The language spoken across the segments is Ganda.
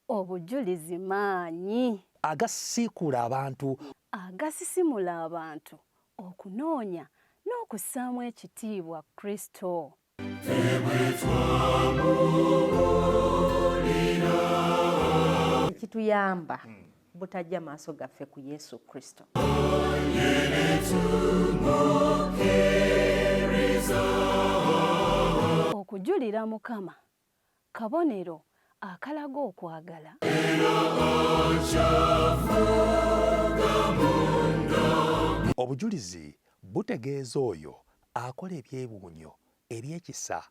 Obujulizi maanyi. Agasiikuula abantu. Agasisimula abantu okunoonya n'okussaamu ekitiibwa Kristo. Ekituyamba butajja maaso gaffe ku Yesu Kristo. Okujulira Mukama kabonero akalaga okwagala. Obujulizi butegeeza oyo akola ebyewuunyo eby'ekisa.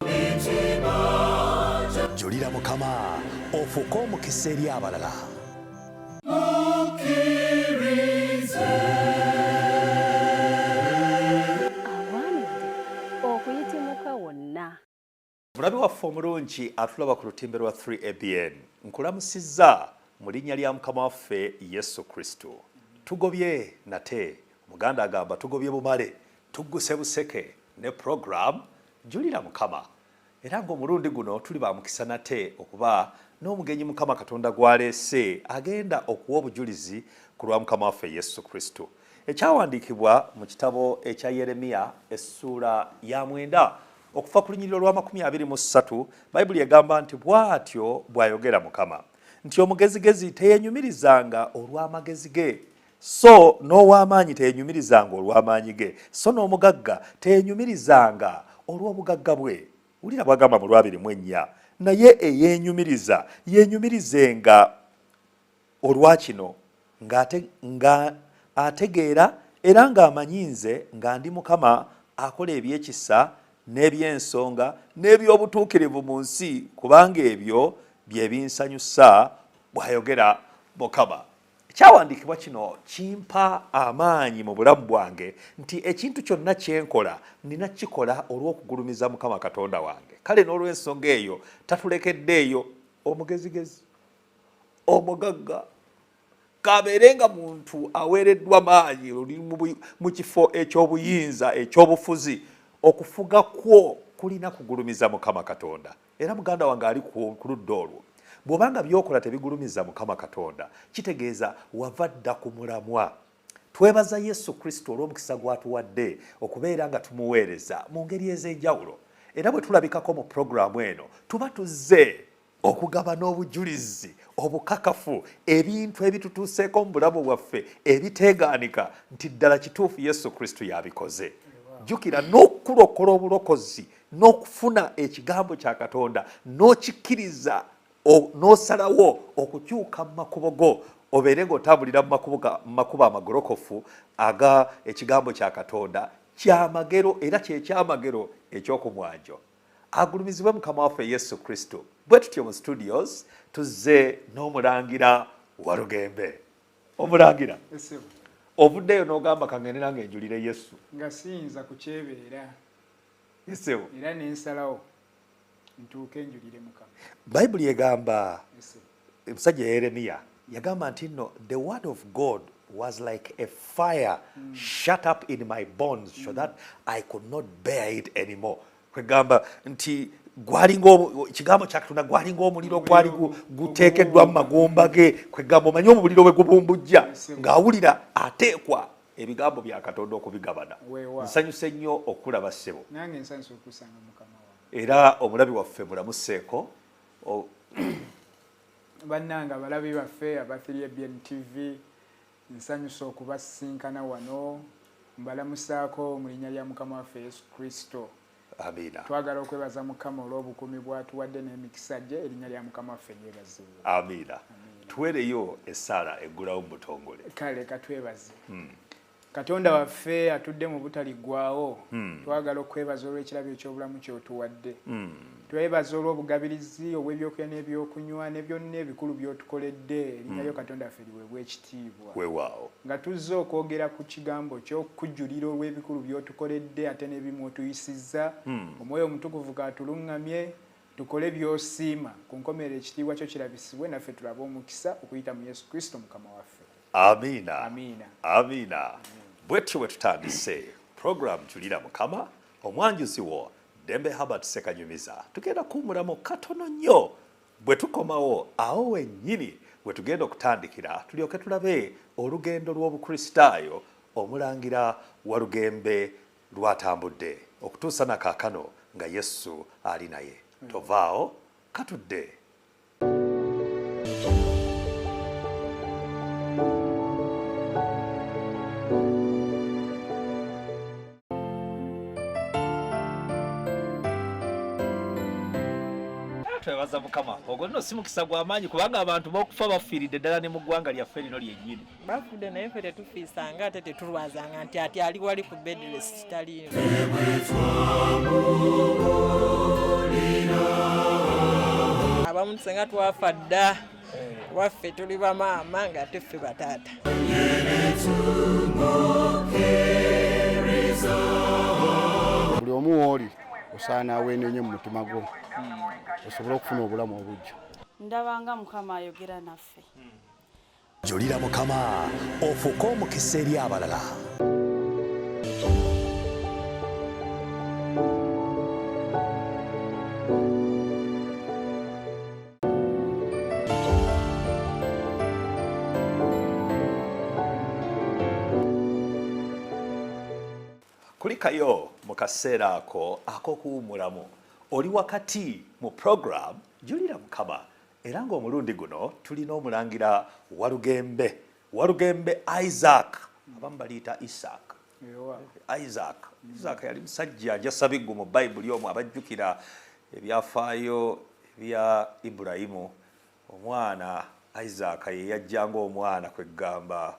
Julira Mukama ofuuke omukisa eri abalala. Agwanidde okuyitimuka wonna. Mulabi waffe omulungi atulaba ku lutimbe lwa 3ABN, nkulamusizza mu linnya lya Mukama waffe Yesu Kristo. Tugobye nate, Omuganda agamba tugobye bumale, tugguse buseke ne program Julira Mukama. Era ng'omulundi guno tuli ba mukisa nate okuba n'omugenyi Mukama Katonda gw'aleese agenda okuwa obujulizi ku lwa Mukama waffe Yesu Kristo. Ekyawandiikibwa mu kitabo ekya Yeremiya essuula ya 9 okuva ku lunyiriro lwa 23, Bayibuli egamba nti, Bw'atyo bw'ayogera Mukama nti, Omugezigezi teyenyumirizanga olw'amagezi ge, so n'ow'amaanyi teyenyumirizanga olw'amaanyi ge, so n'omugagga teyenyumirizanga olw'obugagga bwe. Wulira bw'agamba mu lwabiri mu ennya, Naye eyeenyumiriza yeenyumirizenga olwa kino, nga ategeera era ng'amanyi nze nga ndi Mukama akola eby'ekisa n'eby'ensonga n'eby'obutuukirivu mu nsi, kubanga ebyo bye binsanyusa, bw'ayogera Mukama. Ekyawandiikibwa kino kimpa amaanyi mu bulamu bwange nti ekintu kyonna kye nkola nnina kukikola olw'okugulumiza Mukama Katonda wange. Kale n'olw'ensonga eyo tatulekeddeeyo omugezigezi, omugagga, k'abeere nga muntu aweereddwa maanyi oli mu kifo eky'obuyinza eky'obufuzi, okufuga kwo kulina kugulumiza Mukama Katonda. Era muganda wange ali ku ludda olwo, bw'oba nga by'okola tebigulumiza Mukama Katonda, kitegeeza wava dda ku mulamwa. Twebaza Yesu Kristo olw'omukisa gw'atuwadde okubeera nga tumuweereza mu ngeri ez'enjawulo. Era bwe tulabikako mu pulogulaamu eno, tuba tuzze okugabana obujulizi obukakafu, ebintu ebitutuuseeko mu bulamu bwaffe ebiteegaanika nti ddala kituufu Yesu Kristo y'abikoze. Jjukira n'okukulokola obulokozi n'okufuna ekigambo kya Katonda n'okikkiriza n'osalawo okukyuka mu makubo go obeere ng'otambulira mu makubo amagolokofu aga ekigambo kya Katonda kyamagero era kyekyamagero eky'okumwanjo. Agulumizibwe Mukama waffe Yesu Kristo. Bwe tutyo mu studios tuzze n'omulangira Walugembe. Omulangira, ovuddeyo n'ogamba kangende nange njulire Yesu. Nga siyinza kukyebeera. Esebo. Era ne nsalawo ntuuke njulire Mukama. Bayibuli egamba omusajja Yeremiya yagamba nti nno the word of God was like a fire shut up in my bones so that I could not bear it anymore. Kwegamba nti gwalinga ekigambo kya Katonda gwalinga omuliro gwali guteekeddwa mu magumba ge. Kwegamba omanyi omuliro bwe gubumbujja ng'awulira ateekwa ebigambo bya Katonda okubigabana. Nsanyuse nnyo okulaba ssebo. Nange nsanyuse okusanga Mukama wange. Era omulabi waffe mulamuseeko. Bannange abalabi baffe aba 3ABN TV, nsanyuse okubasisinkana wano. Mbalamusaako mu linnya lya Mukama waffe Yesu Kristo. Amiina. Twagala okwebaza Mukama olw'obukuumi bw'atuwadde n'emikisa gye. Erinnya lya Mukama waffe lyebazibwe. Amiina. Tuweereyo essaala eggulawo mu butongole. Kale katwebaze. Katonda waffe atudde mu butaliggwaawo, twagala okukwebaza olw'ekirabo eky'obulamu ky'otuwadde. Twebaza olw'obugabirizi obw'ebyokulya n'ebyokunywa ne byonna ebikulu by'otukoledde. Erinnya lyo Katonda waffe liweebwe ekitiibwa. Weewaawo. Nga tuzze okwogera ku kigambo kyo, okukujulira olw'ebikulu by'otukoledde ate n'ebimu otuyisizza, Omwoyo Omutukuvu k'atuluŋŋamye tukole by'osiima. Ku nkomerero ekitiibwa kyo kirabisibwe naffe tulabe omukisa okuyita mu Yesu Kristo Mukama waffe. Amiina. Amiina. Amiina. Bwetyo bwe tutandise program Julira Mukama, omwanjuzi wo Dembe Herbert Ssekanyumiza. Tugenda kuwummulamu katono nnyo, bwe tukomawo awo wennyini we tugenda okutandikira, tulyoke tulabe olugendo lw'Obukristaayo Omulangira Walugembe lwatambudde okutuusa na kaakano nga Yesu ali naye. Tovaawo, katudde. Twebaza Mukama. Ogwo nno si mukisa gwa maanyi, kubanga abantu b'okufa bafiiridde ddala ne mu ggwanga lyaffe lino lyennyini. Bafudde, naye ffe tetufiisanga ate tetulwazanga nti ati ali wali ku bed rest, taliimu. Abamu senga twafa dda, waffe tuli bamaama ng'ate ffe bataata. Buli omu wooli osaana aweenenye mu mutima gwo osobole okufuna obulamu obujja. Ndabanga Mukama ayogera naffe. Julira Mukama ofuuke omukisa eri abalala. Kulikayo mu kaseera ako ak'okuwummulamu, oli wakati mu program Julira Mukama, era ng'omulundi guno tulina Omulangira Walugembe, Walugembe Isaac, abamu baliyita Isaac. Isaac, Isaac yali musajja njasabiggu mu Bayibuli omwo, abajjukira ebyafaayo ebya Ibulayimu, omwana Isaac ye yajjanga omwana kwegamba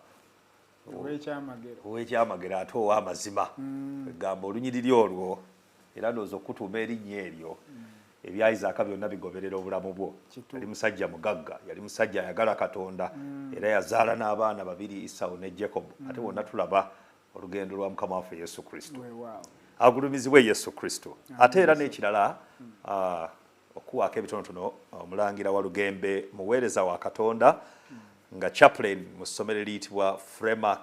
owekyamagero ate ow'amazima, kwegamba olunyiriri olwo, era ndowooza okutuuma erinnya eryo, ebya Isaac byonna bigoberera obulamu bwo. Yali musajja mugagga, yali musajja ayagala Katonda, era yazaala n'abaana babiri, Isawo ne Jacob, ate bonna tulaba olugendo lwa Mukama waffe Yesu Kristo. Agulumizibwe Yesu Kristo. Ate era n'ekirala, okuwaako ebitonotono, Omulangira Walugembe muweereza wa Katonda nga chaplain mu ssomero eriyitibwa Frema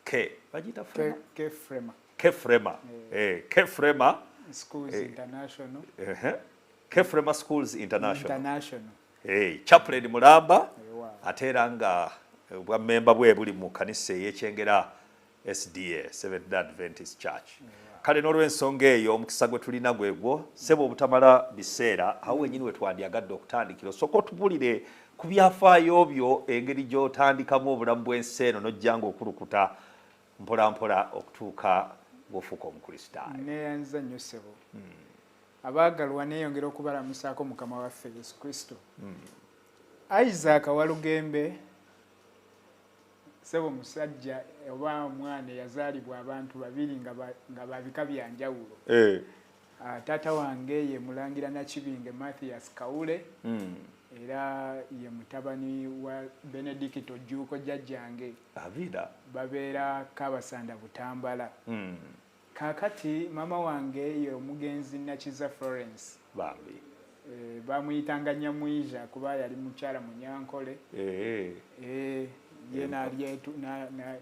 K, bagiyita Frema? K Frema. K Frema. K Frema Schools International. K Frema Schools International. International. Chaplain mulamba, ate era nga bwa memba bwe buli mu kanisa ey'Ekyengera SDA, Seventh Day Adventist Church. Kale n'olw'ensonga eyo, omukisa gwe tulina gwegwo, sebo, obutamala biseera, awo wenyini we twandyagadde okutandikira, osooka otubulire ku byafaayo byo, engeri gy'otandikamu obulamu bw'ensi eno n'ojjanga okulukuta mpola mpola okutuuka ng'ofuuka Omukristaayo. Neeyanza nnyo, ssebo. Abaagalwa, neeyongera okubalamusaako Mukama waffe Yesu Kristo. Isaac Walugembe, ssebo, musajja oba omwana eyazaalibwa abantu babiri nga babika bya njawulo. Taata wange ye Mulangira Nakibinge Mathias Kawule, era ye mutabani wa Benedikito Jjuuko jjajjange. Abida. Babeera Kabasanda, Butambala. Kaakati maama wange ye omugenzi Nakiza Florence. Bambi. Bamuyitanga Nyamwija kuba yali mukyala Munyankole. Ye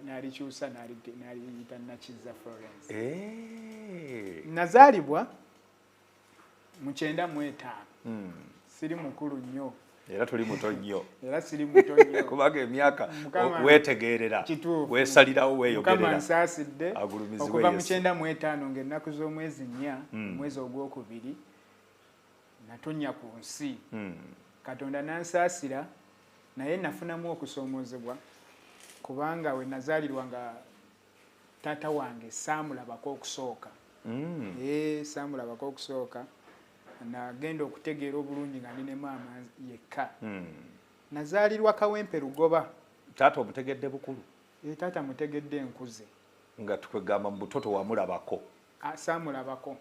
n'alikyusa n'aliyita Nakiza Florence. Nazaalibwa mu 95. Siri mukulu nnyo. Era tuli muto nnyo. Era siri muto nnyo. Kubanga emyaka weetegeerera, weesalirawo, Mukama weeyogerera. Nsaasidde. Agulumizibwe Okuva mu Yesu. 95, ng'ennaku z'omwezi 4, omwezi ogwokubiri, natonnya ku nsi. Katonda n'ansaasira, naye nafunamu okusoomoozebwa kubanga we nazaalirwa nga taata wange saamulabako okusooka. Saamulabako okusooka. Nagenda okutegeera obulungi nga ndi ne maama yekka. Nazaalirwa Kawempe Lugoba. Taata omutegedde bukulu? Taata mutegedde enkuze. Nga tukwegamba mu buto tewamulabako? Ah, saamulabako.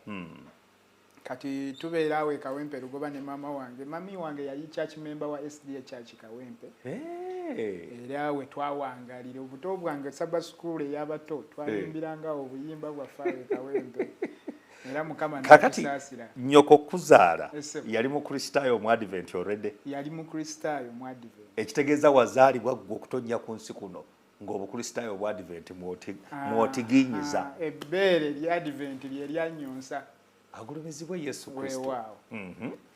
Kati tubeera awo e Kawempe Lugoba ne maama wange. Mami wange yali church member wa SDA Church Kawempe. Era we twawangalira obuto bwange, Sabbath school ey'abato, twayimbirangawo obuyimba bwaffe awo e Kawempe, era Mukama Kakati n'atusaasira. Nnyoko okuzaala Ese. yali Mukristaayo Omuadvent already? Yali Mukristaayo Omuadvent. Ekitegeeza wazaalibwa ggwe okutonnya ku nsi kuno ng'Obukristaayo Obwadvent mwotiginyiza. Ebbeere lya Advent lye lyanyonsa. Agulumizibwe Yesu Kristo. Weewaawo.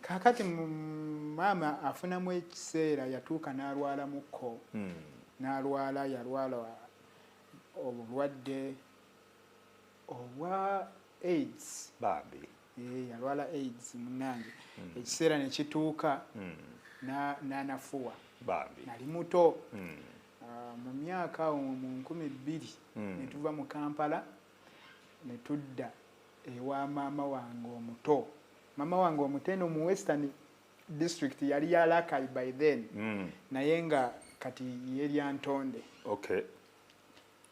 Kaakati maama afunamu ekiseera, yatuuka n'alwalamukko. N'alwala, yalwala obulwadde obwa AIDS. Bambi. Yalwala AIDS munange. Ekiseera ne kituuka n'anafuwa. Bambi. Nali muto. Mu myaka awo mu 2000 ne tuva mu Kampala ne tudda ewa maama wange omuto. Maama wange omuto eno mu Western District, yali ya Rakai by then, naye nga kati ye Lyantonde.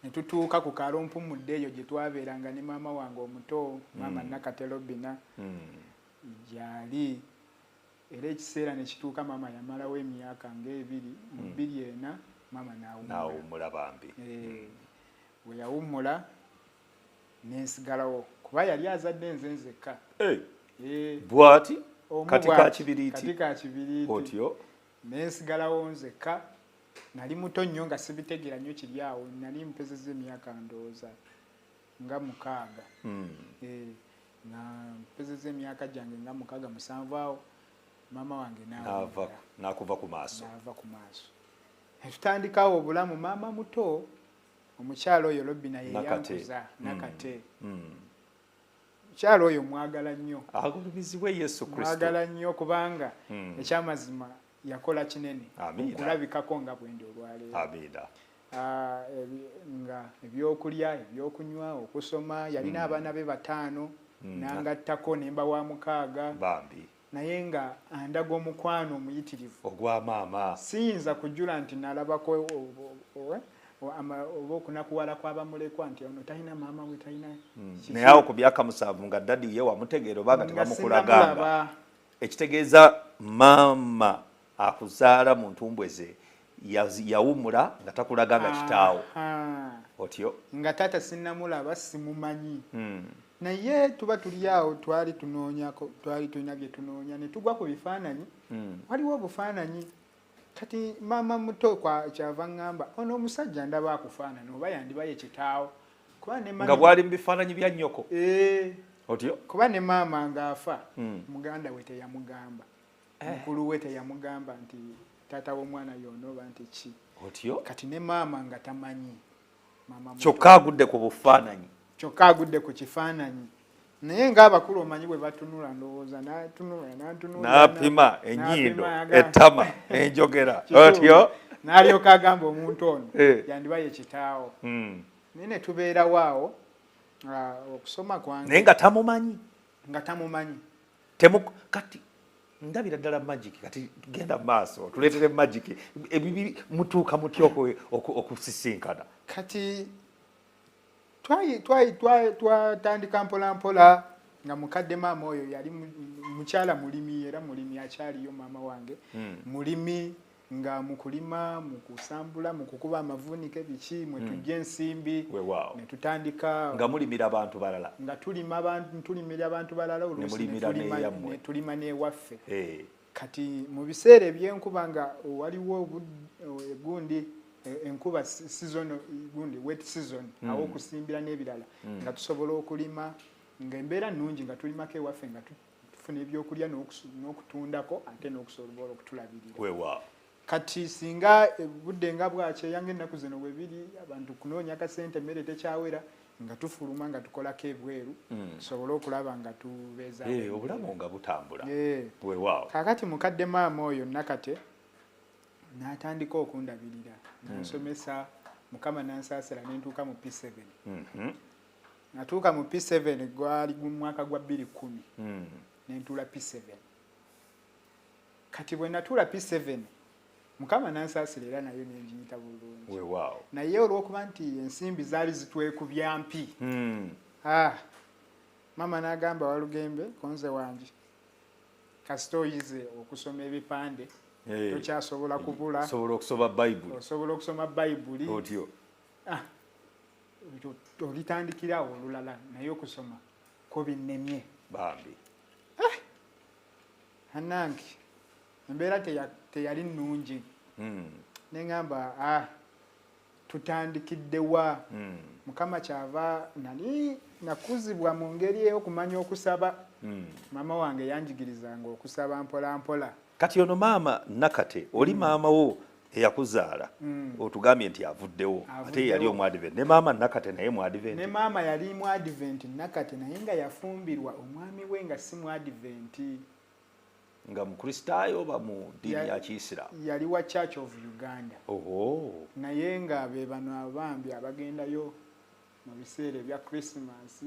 Ne tutuuka ku kaalo Mpumudde, eyo gye twabeeranga ne maama wange omuto, maama Nakate Robina gyali. Era ekiseera ne kituuka, maama yamalawo emyaka ng'ebiri, mu 2004 maama n'awummula. N'awummula bambi. Bwe yawummula nensigalawo, kuba yali azadde nze nzekka. Bwati Omu kati bw'ati, ka kibiriiti. Kati ka kibiriiti. Otyo. Nensigalawo nzekka. Nali muto nnyo nga sibitegeera nnyo kiri awo. Nali mpezezza emyaka ndowooza nga 6. Nga mpezezza emyaka gyange nga 6, 7 awo, maama wange n'awummula. N'akuva ku maaso. N'ava ku maaso. Ne tutandikawo obulamu. Maama muto omukyalo oyo Robina ye Nakate. yankuza, Nakate. Omukyalo oyo mwagala nnyo. Agulumizibwe Yesu Kristo. Mwagala nnyo kubanga ekyamazima yakola kinene Amiina. okulabikako nga bwendi olwaleero. Amiina. Nga ebyokulya, ebyokunywa, okusoma, yalina abaana be 5, nangattako nemba wa 6. Bambi. Naye nga andaga omukwano omuyitirivu. Ogwa maama. Siyinza kujula nti nalabako oba okunakuwala kw'abamulekwa nti ono talina maama we, talina kiki. Naye awo ku myaka 7 nga daddy ye wamutegeera oba nga Nga tebamukulaganga? sinnamulaba. Ekitegeeza maama akuzaala mu ntumbwe ze yawummula nga takulaga nga kitaawo. Otyo. Nga taata sinnamulaba, simumanyi. Naye tuba tuli awo, twali tunoonyako, twali tulina bye tunoonya, ne tugwa ku bifaananyi. Waliwo obufaananyi. Kati maama muto kyava ŋŋamba, ono omusajja ndaba akufaanana, oba yandiba ye kitaawo. Kuba ne Nga mama bwali mu bifaananyi bya nnyoko. Otyo. Kuba ne maama ng'afa, muganda we teyamugamba. Mukulu we teyamugamba nti taata w'omwana y'ono oba nti ki. Otyo. Kati ne maama nga tamanyi. Maama muto. Kyokka agudde ku bufaananyi. Kyokka agudde ku kifaananyi. Naye ng'abakulu omanyi bwe batunula, ndowooza n'atunula, n'atunula, N'apima ennyindo, n'apima, agamba ettama, enjogera. Kituufu. Otyo. N'alyoka agamba omuntu ono yandiba ye kitaawo. Naye ne tubeerawo awo, okusoma kwange. Naye nga tamumanyi. Nga tamumanyi. Kati ndabira ddala magic, kati genda mu maaso tuleetere magic. Ebibi mutuuka mutya okusisinkana? Kati twatandika mpola mpola nga mukadde maama oyo yali mukyala mulimi, era mulimi akyaliyo maama wange. Mulimi nga mu kulima, mu kusambula, mu kukuba amavuunike, biki, mwe tujja ensimbi, ne tutandika. Nga mulimira abantu balala. Nga tulima abantu, tulimira abantu balala, Ne oluusi mulimira n'eyammwe. ne tulima n'ewaffe. Kati mu biseera ebyenkuba nga waliwo egundi, enkuba season, gundi wet season, awo okusimbira n'ebirala, nga tusobola okulima nga embeera nnungi, nga tulimako ewaffe, nga tufuna ebyokulya n'okutundako, ate n'okusobola okutulabirira. Kati singa budde nga bwakyeya ng'ennaku zino bwe biri, abantu kunoonya akasente, emmere tekyawera, nga tufuluma nga tukolako ebweru, tusobole okulaba nga tubeeza Obulamu nga butambula. Kaakati mukadde maama oyo Nakate n'atandika okundabirira, n'ansomesa, Mukama n'ansaasira ne ntuuka mu P7. Natuuka mu P7, gwali mu mwaka gwa 2010. Ne ntuula P7. Kati bwe natuula P7, Mukama n'ansaasira era nayo ne ngiyita bulungi. Naye olw'okuba nti ensimbi zaali zitwekubya mpi. Maama n'agamba, Walugembe konze wange, kasita oyize okusoma ebipande, tokyasobola kubula. Osobola okusoma Bayibuli. Osobola okusoma Bayibuli. Otyo. Olitandikira awo olulala, naye okusoma ko binnemye. Bambi. Annange embeera teyali nnungi. Ne ŋŋamba, tutandikidde wa? Mukama kyava nali nakuzibwa mu ngeri ey'okumanya okusaba. Maama wange yanjigirizanga okusaba mpola mpola. Kati ono maama Nakate, oli maama wo eyakuzaala, otugambye nti avuddewo, ate yali omwadiventi. Ne maama Nakate naye mwadiventi? Ne maama yali mwadiventi Nakate, naye nga yafumbirwa omwami we nga si mwadiventi. Nga mukristaayo oba mu ddiini ya Kiyisiraamu? Yali wa Church of Uganda. Oho. Naye nga be bano abambi abagendayo mu biseera ebya Christmas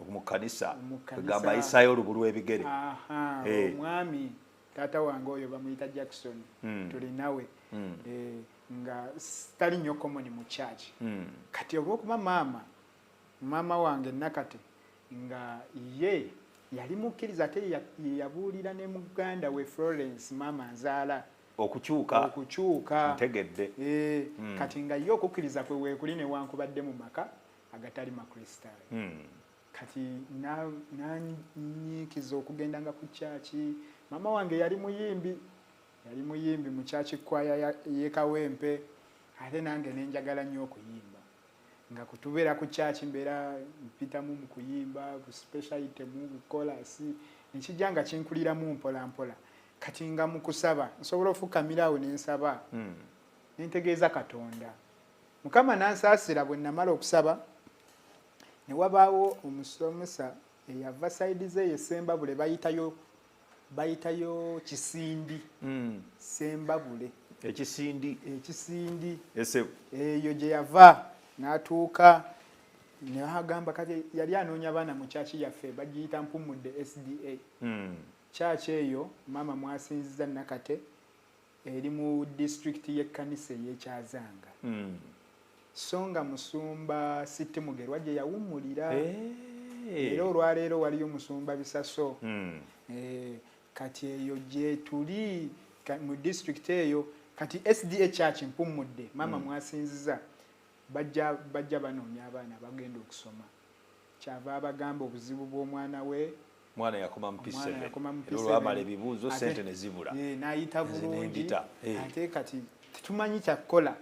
mu kkanisa, kugamba ayisaayo olubu lw'ebigere. Omwami taata wange oyo bamuyita Jackson, tulinawe, nga tali nnyo common mu church. Kati olw'okuba maama wange Nakate nga ye yali mukkiriza, ate ye yabuulira ne muganda we Florence, maama nzaala, okukyuka. Ntegedde. Kati nga ye okukkiriza kwe weekuli newankubadde mu maka agatali makristaayo. Kati nanyiikiza okugendanga ku kyaki. Maama wange yali muyimbi, yali muyimbi mu kyaki kwaya y'e Kawempe, ate nange nenjagala nnyo okuyimba. Nga kutubeera ku kyaki mbeera mpitamu mu kuyimba, ku special item, ku chorus, nekijja nga kinkuliramu mpola mpola. Kati nga mu kusaba nsobola ofukamira awo ne nsaba, ne ntegeeza Katonda. Mukama n'ansaasira bwe namala okusaba, ne wabaawo omusomesa eyava side ze ye Sembabule, bayitayo Kisindi. Sembabule. Ekisindi. Ekisindi. Eyo gye yava n'atuuka n'agamba, kati yali anoonya abaana mu kyaki yaffe bagiyita Mpumudde SDA. Kyaki eyo maama mwasinziza Nakate eri mu disitulikiti y'ekkanisa ey'Ekyazanga. So nga musumba Sitti Mugerwa gye yawummulira. Era olwaleero waliyo musumba Bisaso. Kati eyo gye tuli mu disitulikiti eyo. Kati SDA Church Mpumudde maama mwasinziza, bajja banoonya abaana bagenda okusoma. Kyava abagamba obuzibu bw'omwana we. Mwana yakoma mu P7, olwamala ebibuuzo sente ne zibula, n'ayita bulungi, ate kati tetumanyi kyakukola.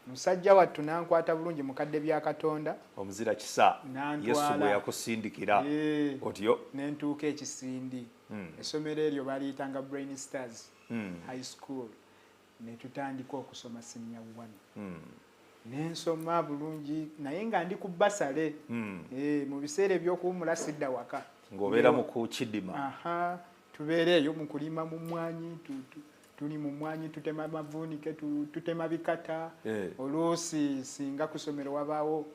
Musajja wattu nankwata bulungi, mukadde bya Katonda. Omuzira kisa Yesu bwe yakusindikira otyo. Nentuuka Ekisindi. Essomero eryo baliyitanga Brain Stars High School. Netutandika okusoma senior 1. Nensoma bulungi, naye nga ndi ku bursary. Mu biseera ebyokuwumula sidda waka. Ng'obeera mu kukidima. Tubeera eyo mu kulima mu mmwanyi, tuli mu mmwanyi, tutema mavuunike, tutema bikata. Oluusi singa ku ssomero wabaawo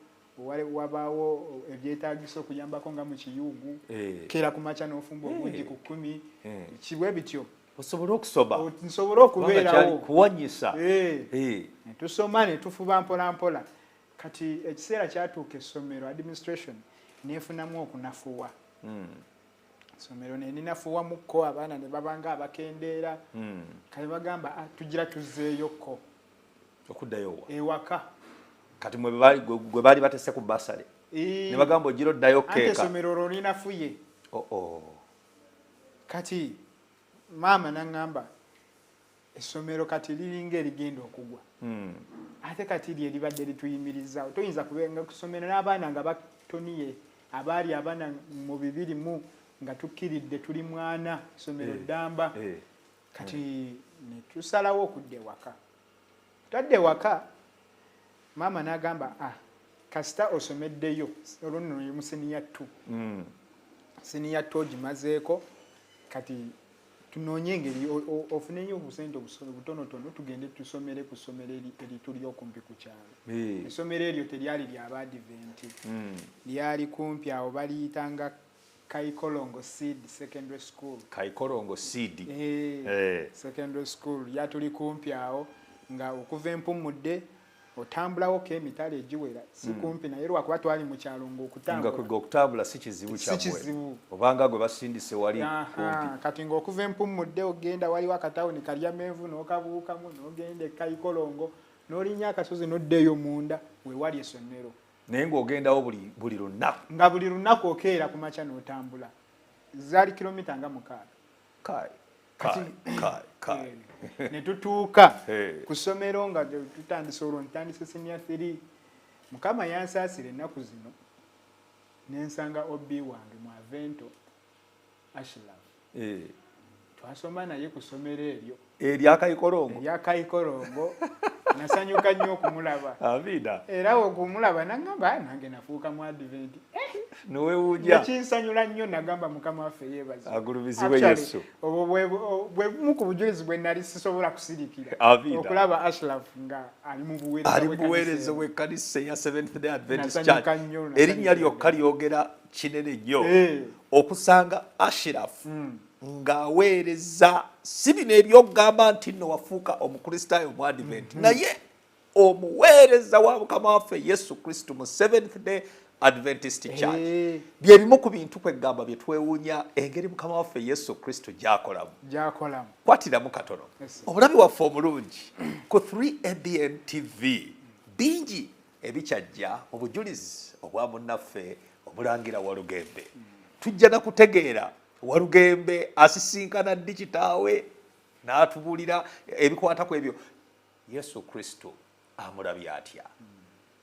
ebyetaagisa okuyambako nga mu kiyuugu, keera ku makya n'ofumba obungi ku 10, kibwe bityo. Osobole okusoma. Nsobole okubeerawo. Kuwanyisa. Ne tusoma ne tufuba mpola mpola. Kati ekiseera kyatuuka essomero administration neefunamu okunafuwa. Essomero ne linafuwamukko, abaana ne babanga abakendeera. Kale bagamba tugira tuzzeeyokko. Okuddayo wa? Ewaka. Kati gwe baali batese ku bursary. Ne bagamba ogira oddayo keeka. Anti essomero olwo linafuye. Kati maama n'aŋŋamba essomero kati liringa erigenda okugwa. Ate kati lye libadde lituyimirizaawo. Toyinza kubenga ku ssomero n'abaana nga batoniye, abaali abaana mu 20 nga tukkiridde tuli mwana, essomero ddamba. Kati ne tusalawo okudda ewaka. Twadde ewaka, maama n'agamba, kasita osomeddeyo, olwo nno mu senior 2. Senior 2 ogimazeeko, kati tunoonye engeri ofunenyo obusente obutonotono tugende tusomere ku ssomero erituli okumpi ku kyalo. Essomero eryo teryali lya Badiventi. Lyali kumpi awo, baliyitanga Kaikolongo Seed Secondary School. Kaikolongo Seed. Secondary School lyatuli kumpi awo, nga okuva Empumudde otambulawo ko emitala egiwera, si kumpi, naye lwakuba twali mu kyalo ng'okutambula. Nga okutambula si kizibu kyammwe. Si kizibu. Obanga gwe basindise wali kumpi. Kati ng'okuva Empumudde ogenda waliwo akatawuni kalya menvu n'okabuukamu n'ogenda e Kaikolongo n'olinnya akasozi n'oddeeyo munda we wali essomero. Naye ng'ogendawo buli lunaku. Nga buli lunaku okeera ku makya n'otambula. Zaali kilomita nga 6. Kai. Kati ne tutuuka ku ssomero nga tutandise olwo, ntandise senior 3. Mukama yansaasira ennaku zino ne nsanga OB wange mu Avento. Ashraf. Twasoma naye ku ssomero eryo. Erya Kayikorongo. Erya Kayikorongo. Nasanyuka nnyo okumulaba. Amiina. Era okumulaba nangamba nange nafuuka mu Advent. Newewuunya. Nekinsanyula nnyo nagamba Mukama waffe yeebazibwe. Agulumizibwe Yesu. Obwo bwe bumu ku bujulizi bwe nali sisobola kusirikira. Amiina. Okulaba Ashraf nga ali mu buweereza Ali mu buweereza bw'ekkanisa eya Seventh Day Adventist Church. Nasanyuka nnyo. Erinnya lyokka lyogera kinene nnyo. Okusanga Ashraf ng'aweereza si bino eby'okugamba nti nno wafuuka Omukristaayo mu Advent, naye omuweereza wa Mukama waffe Yesu Kristo mu Seventh Day Adventist Church. Bye bimu ku bintu kwegamba bye twewuunya engeri Mukama waffe Yesu Kristo gy'akolamu. Gy'akolamu. Kwatiramu katono. Omulabi waffe omulungi ku 3ABN TV bingi ebikyajja mu bujulizi obwa munnaffe omulangira Walugembe. Tujja na kutegeera Walugembe asisinkana ddi kitaawe n'atubuulira ebikwata ku ebyo. Yesu Kristo amulabye atya?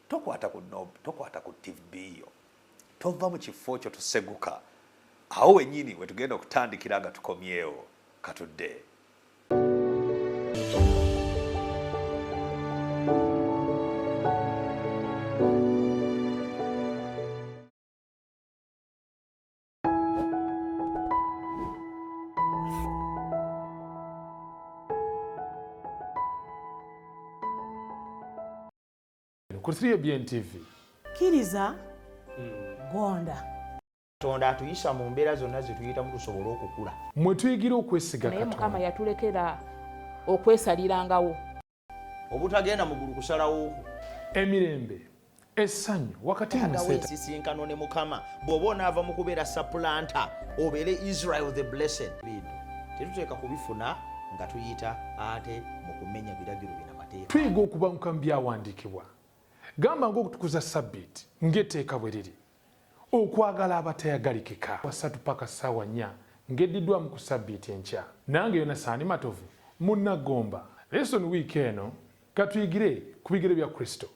Tokwata ku knob, tokwata ku TV yo. Tova mu kifo kyo tuseguka. Awo wennyini we tugenda okutandikira nga tukomyewo. Katudde. Ku 3ABN TV. Kkiriza, gonda. Katonda atuyisa mu mbeera zonna ze tuyitamu tusobole okukula. Mwe tuyigira okwesiga Naye Mukama Katonda. yatulekera okwesalirangawo. Obutagenda mu ggulu kusalawo. Emirembe, essanyu wakati mu Agawo nsi. ensisinkano ne Mukama. Bw'oba onaava mu kubeera supplanter, obeere Israel the blessed. Bintu tetuteeka kubifuna nga tuyita ate mu kumenya biragiro bina mateeka. Tuyiga okubanguka mu byawandiikibwa. Gamba ng'okutukuza Ssabbiiti ng'etteeka bwe liri. Okwagala abatayagalikika. 3 paka ssaawa 4 ng'eddiddwamu ku Ssabbiiti enkya. Nange Yonasaani Matovu munnagomba. Lesson wiiki eno katuyigire ku bigere bya Kristo.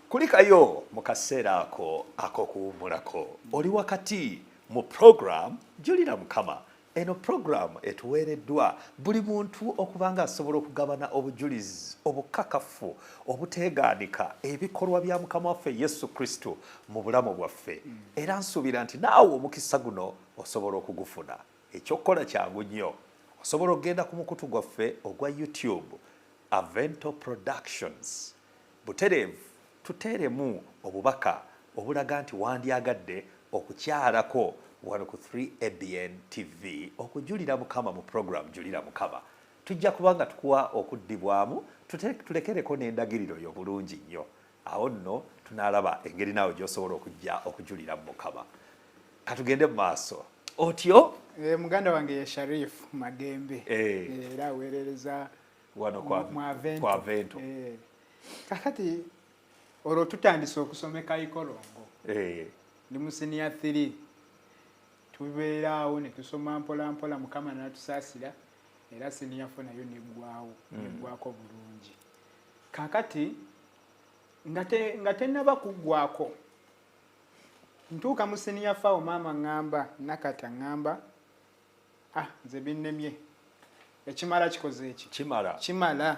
Kulikayo mu kaseera ako ak'okuwummulako. Oli wakati mu program Julira Mukama. Eno program etuweereddwa buli muntu okuba nga asobola okugabana obujulizi obukakafu obuteegaanika ebikolwa bya Mukama waffe Yesu Kristo mu bulamu bwaffe. Era nsuubira nti naawe omukisa guno osobola okugufuna. Ekyokukola kyangu nnyo. Osobola okugenda ku mukutu gwaffe ogwa YouTube Avento Productions. Butereevu tuteeremu obubaka obulaga nti wandyagadde okukyalako wano ku 3ABN TV okujulira Mukama mu program Julira Mukama. Tujja kuba nga tukuwa okuddibwamu, tulekereko n'endagiriro yo bulungi nnyo. Awo nno tunaalaba engeri naawe gy'osobola okujja okujulira Mukama. Katugende mu maaso. Otyo? Muganda wange ye Sharif Magembe. Era aweerereza wano mu kwa Avento. Kakati olwo tutandise okusoma e Kayikorongo. Ndi mu senior 3. Tubeera awo ne tusoma mpola mpola Mukama n'atusaasira era senior 4 nayo neggwawo, neggwako bulungi. Kakati nga tennaba kuggwako ntuuka mu senior 4 maama ŋŋamba Nakata ŋŋamba nze binnemye. Ekimala kikoze eki? Kimala. Kimala.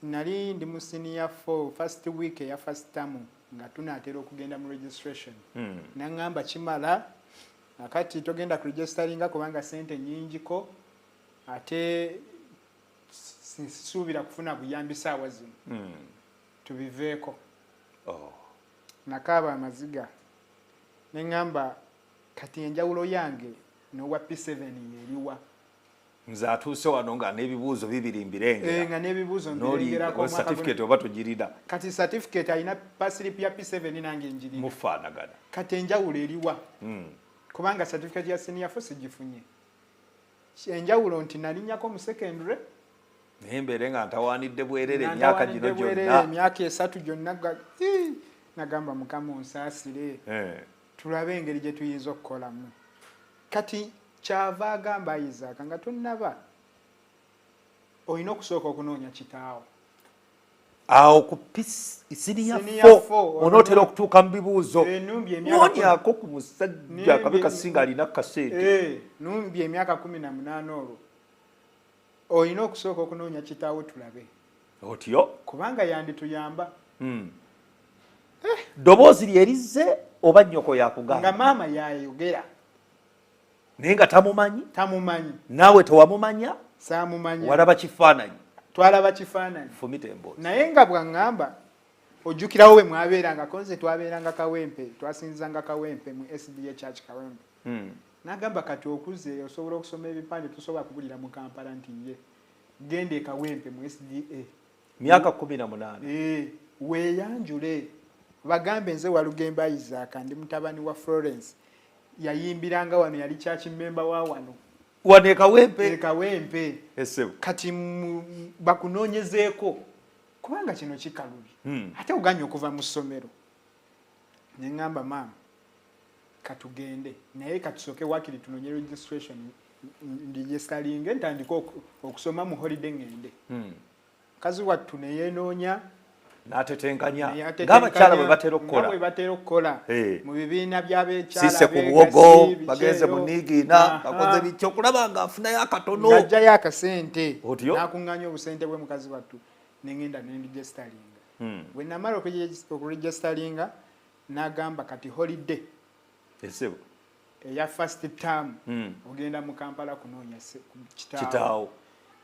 Nali ndi mu senior 4 first week eya first term nga tunaatera okugenda mu registration. Naŋŋamba kimala akati togenda ku registeringa kubanga ssente nnyingiko ate sisuubira kufuna buyambi ssaawa zino. Tubiveeko. Nakaaba amaziga. Ne ŋŋamba kati enjawulo yange n'owa P7 y'eriwa. Nze atuuse wano nga n'ebibuuzo bibiri mbirengera. Nga n'ebibuuzo N'oli mbirengerako omwaka certificate guno. oba togirina. Kati certificate alina paslip ya P7 nange njirina. Mufaanagana. Kati enjawulo eriwa. Kubanga certificate ya senior 4 sigifunye. Enjawulo nti nalinnyako mu secondary. Naye mbeere nga ntawaanidde bwerere Nga emyaka gino ntawaanidde bwerere gyonna. Emyaka 3 gyonna Nagamba Mukama onsaasire, tulabe engeri gye tuyinza okukolamu. Kati kyava agamba Isaac nga tonnaba, olina okusooka okunoonya kitaawo. Awo ku siniya 4 onootera okutuuka mu bibuuzo, noonyaako ku musajja akabe kasinga alina kasente. Numbye emyaka 18 olwo olina okusooka okunoonya kitaawo tulabe otyo, kubanga yandituyamba. Ddoboozi lyerizze oba nnyoko yakugamba? Nga maama yayogera, naye nga tamumanyi. Tamumanyi. Naawe tewamumanya? Saamumanya. Walaba kifaananyi? Twalaba kifaananyi. Fumita emboozi. Naye nga bwaŋŋamba, ojjukirawo we mwabeerangako? Nze twabeeranga Kawempe, twasinzanga Kawempe mu SDA Church Kawempe. N'agamba kati okuze osobola okusoma ebipande, tosobola kubulira mu Kampala nti ye genda e Kawempe mu SDA. Myaka 18. Weeyanjule bagambe nze Walugembe Isaac, ndi mutabani wa Florence, yayimbiranga wano, yali church member wa wano. Wano e Kawempe? E Kawempe. Kati bakunoonyezeeko kubanga kino kikalubi, ate oganye okuva mu ssomero. Ne ŋŋamba maama katugende, naye katusooke wakiri tunoonye registration, nregisteringe ntandike okusoma mu holiday ŋŋende. Mukazi wattu neyeenoonya. N'atetenkanya ng'abakyala bwe batera okukola. Bwe batera okukola mu bibiina by'abekyala. Sise ku buwogo, bagenze mu niigiina, bakoze biki okulaba ng'afunayo akatono. Ng'ajjayo akasente, n'akuŋŋaanya obusente bwe mukazi wattu, neŋŋenda nenregisteringa. Bwe namala okuregisteringa, n'agamba kati holiday eya first term ogenda mu Kampala kunoonya kitaawo,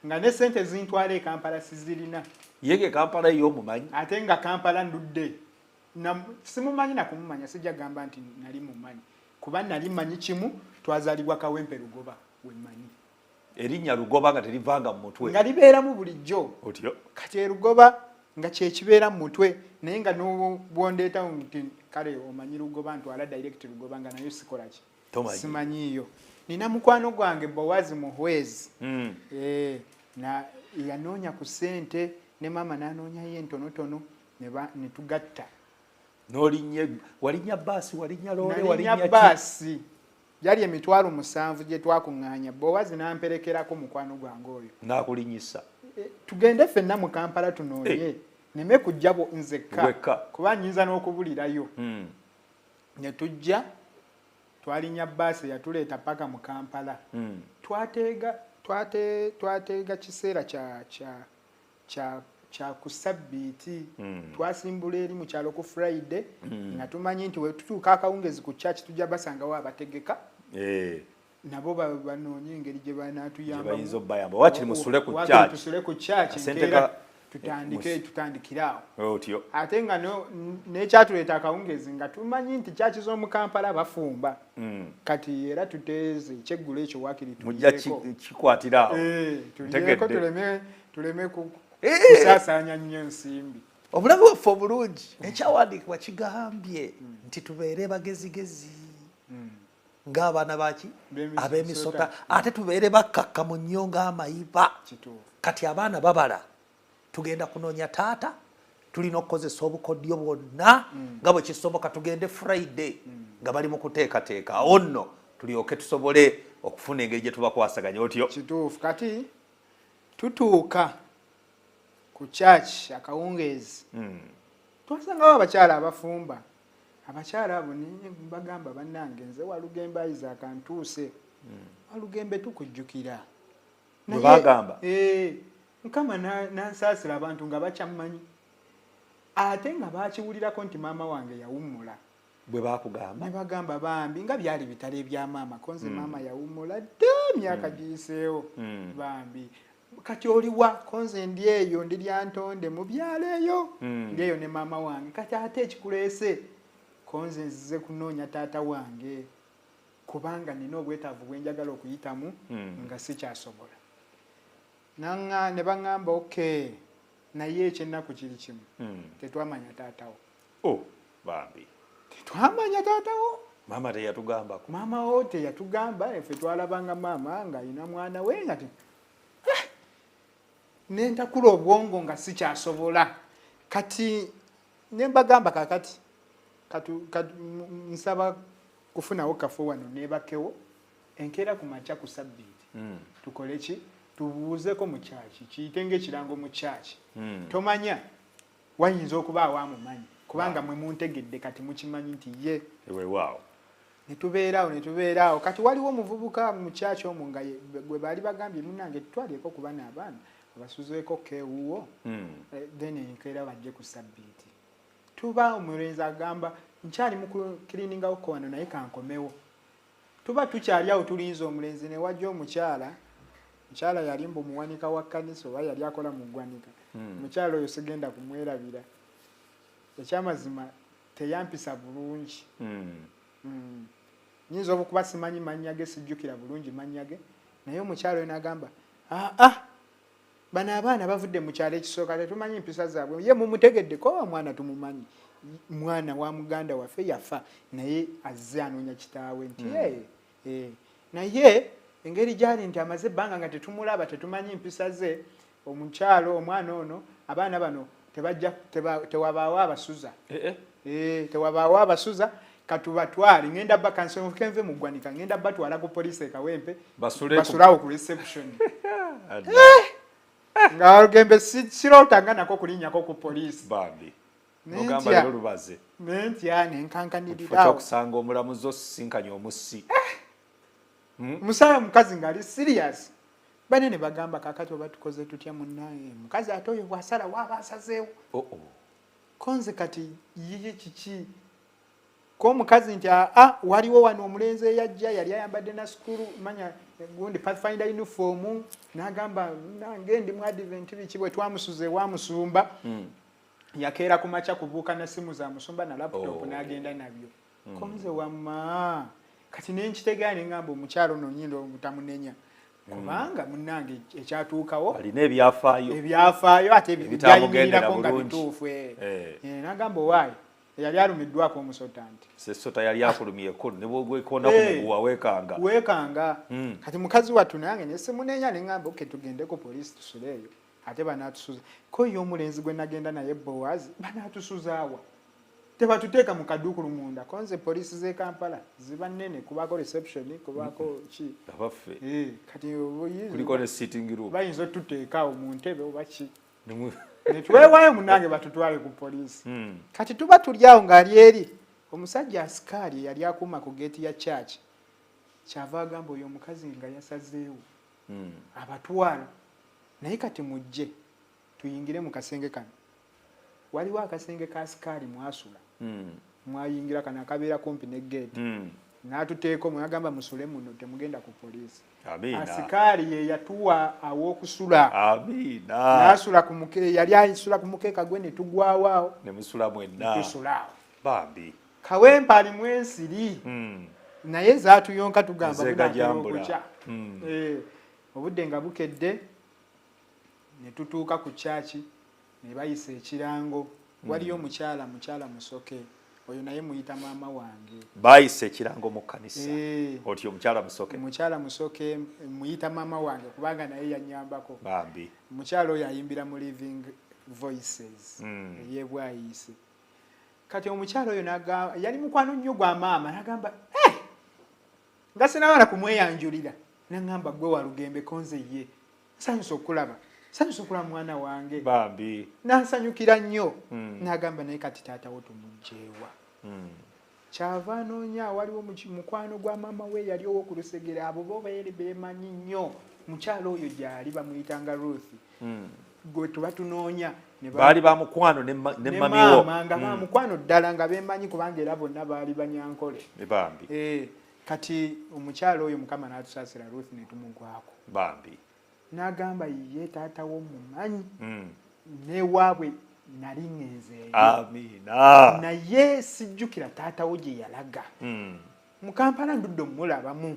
nga ne sente zintwala e Kampala sizirina. Yege Kampala ey'omumanyi? Ate nga Kampala ndudde simumanyi nakumumanya. Sijja gamba nti nali mumanyi, kuba nali manyi kimu, twazaalibwa Kawempe Lugoba, wemmanyi. Erinnya Lugoba nga terivanga mu mutwe? Nga libeeramu bulijjo. Otyo. Kati erugoba nga kyekibeera mu mutwe, naye nga nobwondeetawo nti kale omanyi Lugoba, ntwala direct Lugoba, nga nayo sikolaki, simanyiiyo. Nina mukwano gwange Bowazi Muhwezi, yanoonya ku ssente ne maama n'anoonyayo entonotono ne tugatta. N'olinnya, walinnya baasi, walinnya loole? Walinnya baasi. Yali 70,000 gye twakuŋŋaanya. Bowazi n'amperekerako mukwano gwange oyo. N'akulinnyisa? Tugende ffenna mu Kampala tunoonye, neme kujja nzekka kuba nyinza n'okubulirayo. Ne tujja, twalinnya baasi eyatuleeta paka mu Kampala. Twateega kiseera kya ku sabbiiti. Twasimbula eri mu kyalo ku Friday, nga tumanyi nti wetutuuka akawungezi ku church tujja basangawo abategeka, nabo banoonye engeri gye banaatuyambamu. Wakiri musule ku church. Tusule ku church enkeera tutandike, tutandikire awo. Ate nga n'ekyatuleeta akawungezi nga tumanyi nti church z'omu Kampala bafumba, kati era tuteeze ekyeggulo ekyo wakiri. Mujja kikwatira awo. Tulyeko, tuleme kusaasaanya nnyo ensimbi. Obulamu bwaffe obulungi, ekyawandiikibwa kigambye nti tubeere bagezigezi ng'abaana baki ab'emisota, ate tubeere bakkakkamu nnyo ng'amayiba. Kati abaana babala tugenda kunoonya taata, tulina okukozesa obukodyo bwonna nga bwe kisoboka. Tugende Friday nga bali mu kuteekateeka, awo nno tulyoke tusobole okufuna engeri gye tubakwasaganya. Otyo? Kituufu. Kati tutuuka ku church akawungeezi, twasangawo abakyala abafumba. Abakyala abo bagamba, "Bannange, nze Walugembe Isaac, ntuuse." "Walugembe, tukujjukira." Bwe bagamba? Mukama nansaasira, abantu nga bakyammanyi, ate nga bakiwulirako nti maama wange yawummula. Bwe bakugamba? Ne bagamba, "Bambi, nga byali bitalo ebya maama, konze maama yawummula dda, emyaka giyiseewo. Bambi, kati oliwa?" "Konze ndi eyo, ndi Lyantonde mu byalo eyo, ndi eyo ne maama wange." "Kati ate ekikuleese?" "Konze nzize kunoonya taata wange, kubanga nina obwetaavu bwenjagala okuyitamu nga sikyasobola." Ne baŋŋamba, "Okay, naye ekyennaku kiri kimu, tetwamanya taatawo." Oh, bambi. "Tetwamanya taatawo." Maama teyatugambako. "Maama wo teyatugamba. Ffe twalabanga maama ng'alina mwana we." Nga nentakula obwongo nga sikyasobola. Kati ne mbagamba, kakati Nsaba kufunawo kafo wano nebakewo enkeera ku makya ku sabbiiti tukole ki? Tubuuzeko mu kyaki, kiyite ng'ekirango mu kyaki. Tomanya wayinza okuba awamumanyi, kubanga mwe muntegedde kati mukimanyi nti ye. Weewaawo. Ne tubeeraawo. Kati waliwo omuvubuka mu kyaki omwo nga gwe baali bagambye, munnange tutwaleko ku bano abaana abasuzeeko keewuwo, then enkeera bajje ku sabbiiti. Tuba omulenzi agamba nkyali mu kukiliniingawoko wano naye kankomewo. Tuba tukyali awo tulinze omulenzi, ne wajja omukyala. Mukyala yali mbu muwanika wa kkanisa oba yali akola mu ggwanika. Mukyala oyo sigenda kumwerabira, ekyamazima teyampisa bulungi. Nyinza okuba simanyi mannya ge, sijjukira bulungi mannya ge, naye omukyala oyo n'agamba, aa, bano abaana bavudde mu kyalo ekisooka, tetumanyi mpisa zaabwe. Ye mumutegeddeko oba mwana tumumanyi, mwana wa muganda waffe yafa naye azze anoonya kitaawe nti naye engeri gyali nti amaze ebbanga nga tetumulaba, tetumanyi mpisa ze. Omukyalo omwana ono, abaana bano tebajja, tewabaawo abasuza. Tewabaawo abasuza, katubatwale. Ngenda bakansonkenve mu ggwanika, ngenda batwala ku poliisi e Kawempe, basulawo ku reception. Nga Walugembe sirootanga nako kulinnyako ku poliisi. Bambi. Nogamba leero lubaze. Nentya, nenkankanirira. Okusanga omulamuzi osisinkanye omussi. Musaya omukazi ng'ali serious. Banene bagamba, kakati oba tukoze tutya munnaye? Mukazi ate oyo bw'asala waaba asazeewo. Konze kati yiye kiki ko omukazi nti aa, waliwo wano omulenzi eyajja yali ayambadde na sukulu manya gundi Pathfinder uniform, n'agamba nange ndi mu Advent biki. Bwe twamusuza ewa musumba, yakeera ku makya kubuuka na simu za musumba na laptop n'agenda nabyo. Konze wamma kati nenkitegeera, neŋŋamba omukyalo ono nyinda obutamunenya, kubanga munnange ekyatuukawo alina ebyafaayo. Ebyafaayo ate Ebitamugendera byayimirirako nga bulungi. bituufu. N'agamba owaayi eyali alumiddwako omusota nti sesota yali akulumyeko ne bwogwekonda ku muguwa weekanga. Weekanga. Kati mukazi wattu nange nesimunenya, neŋŋamba okay, tugende ku poliisi tusule eyo, ate banaatusuza ko ye omulenzi gwe nagenda naye Bowazi, banaatusuza awa? Tebatuteeka mu kaduukulu munda. Konze poliisi z'e Kampala ziba nnene, kubaako reception, kubaako ki. Abaffe. Kati kuliko ne sitting room. Bayinza otuteekaawo mu ntebe oba ki, netwewaayo munange batutwale ku poliisi. Kati tuba tuli awo ng'ali eri omusajja asikaali eyali akuuma ku geeti ya church, kyava agamba oyo omukazi nga yasazeewo abatwala, naye kati mujje tuyingire mu kasenge kano. Waliwo akasenge ka asikaali mwasula, mwayingira kano akabeera kumpi ne geeti, n'atuteeka omwo, n'agamba musule muno, temugenda ku poliisi. Amiina. Asikaali ye yatuwa aw'okusula. Amiina. N'asula ku muke, yali asula ku mukeeka gwe, ne tugwawo awo. Ne musula mwenna. Tusula awo. Bambi. Kawempe alimu ensiri, naye zaatuyonka tugamba Ezeega bunaatera jambula. okukya. Obudde nga bukedde ne tutuuka ku kyaki ne bayisa ekirango. Waliyo omukyala, mukyala Musoke, oyo naye muyita maama wange. Bayisa ekirango mu kkanisa oti omukyala Musoke. Mukyala Musoke muyita maama wange kubanga naye yanyambako. Bambi. Mukyala oyo ayimbira mu Living Voices ey'ebwayiise. Kati omukyala oyo yali mukwano nnyo gwa maama, nagamba, "Eh!" Nga sinabala kumweyanjulira, naŋŋamba, "Gwe Walugembe?" Konze ye, "Nsanyusa okulaba, nsanyusa okulaba mwana wange." Bambi. Nansanyukira nnyo. N'agamba, "Naye kati taatawo tumugjeewa?" Kyava anoonya, waliwo mukwano gwa maama we yali ow'oku lusegere, abo bo beeri beemanyi nnyo. Mukyala oyo gyali bamuyitanga Ruth, gwe tuba tunoonya ne baali bamukwano ne ne mamiwo. Maama nga bamukwano ddala, nga beemanyi kubanga era bonna baali Banyankole. Bambi. Kati omukyala oyo Mukama n'atusaasira, Ruth ne tumugwako. Bambi. N'agamba ye taata wo mumanyi, newaabwe nali ŋŋenzeeyo, Amiina. Naye sijjukira taata wo gye yalaga. Mu Kampala ndudde omulabamu,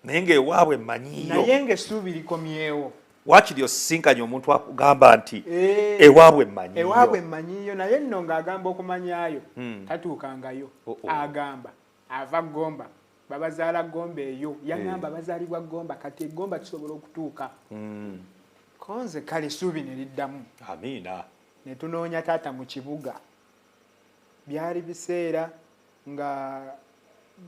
Naye ng'ewaabwe mmanyiyo. Naye ng'essuubi likomyewo. Waakiri osisinkanye omuntu akugamba nti ewaabwe mmanyiyo. Ewaabwe mmanyiyo, naye nno ng'agamba okumanyayo tatuukangayo. Oh. Agamba ava Gomba, babazaala Gomba eyo. Yaŋŋamba bazaalibwa Gomba, kati egomba tusobola okutuuka. Konze kale essuubi ne liddamu. Amiina. Ne tunoonya taata mu kibuga. Byali biseera nga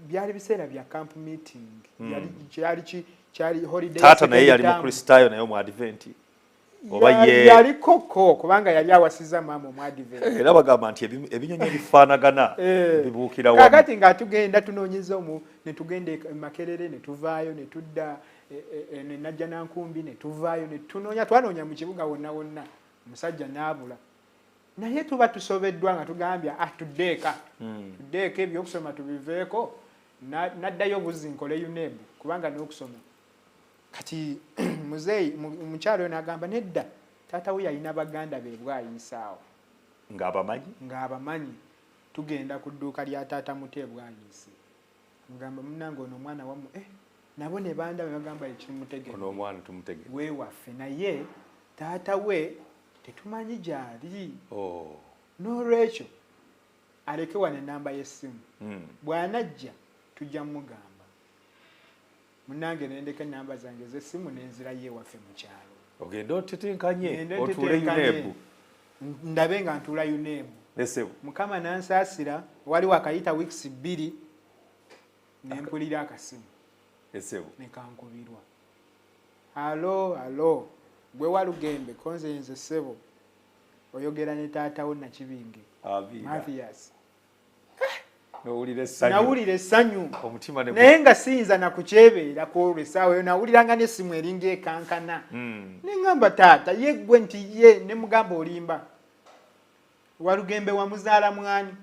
byali biseera bya camp meeting. Yali kyali kyali holiday. Taata naye yali mukristaayo naye omuadventi oba ye yalikoko kubanga yali awasiza maama omuadventi. Era bagamba nti ebinyonyi ebifaanagana bibuukira wamu. Kakati nga tugenda tunoonyeza omu ne tugenda e Makerere ne tuvaayo ne tudda ne Najjanankumbi ne tuvaayo ne tunoonya, twanoonya mu kibuga wonna wonna, omusajja n'abula. Naye tuba tusobeddwa nga tugambye tudde eka, tudde eka ebyokusoma tubiveeko, naddayo buzzi nkole UNEB kubanga n'okusoma. Kati muzeeyi mukyalo oyo n'agamba nedda, taata we yalina baganda be Bwayiise awo. Ng'abamanyi? Ng'abamanyi. Tugenda ku dduuka lya taata muto e Bwayiise. Mugamba munnange ono omwana wammwe, nabo ne bandaba ne bagamba ekimutege. Ono omwana tumutegedde. Weewaffe naye taata we tetumanyi gy'ali. N'olwekyo aleke wano ennamba y'essimu. Bw'anajja tujja mugamba. Munnange ne ndeka ennamba zange ez'essimu ne nzirayo ewaffe mu kyalo. Ogende otetenkanye, Ngende otuule ntetenkanye. UNEB. Ndabe nga ntuula UNEB. Ese. Mukama n'ansaasira, waliwo akayita weeks 2 ne mpulira akasimu. Ese. Ne kankubirwa. Alo, alo, gwe Walugembe, konze nze ssebo. Oyogera ne taata wo Nakibinge. Amiina. Mathias. Nawulira essanyu. Nawulira essanyu. Omutima ne Naye nga siyinza na kukyebeera ku olwo essaawa eyo, nawuliranga n'essimu eringa ekankana. Ne ŋŋamba taata, ye ggwe nti ye, ne mugamba olimba. Walugembe wamuzaala mwani?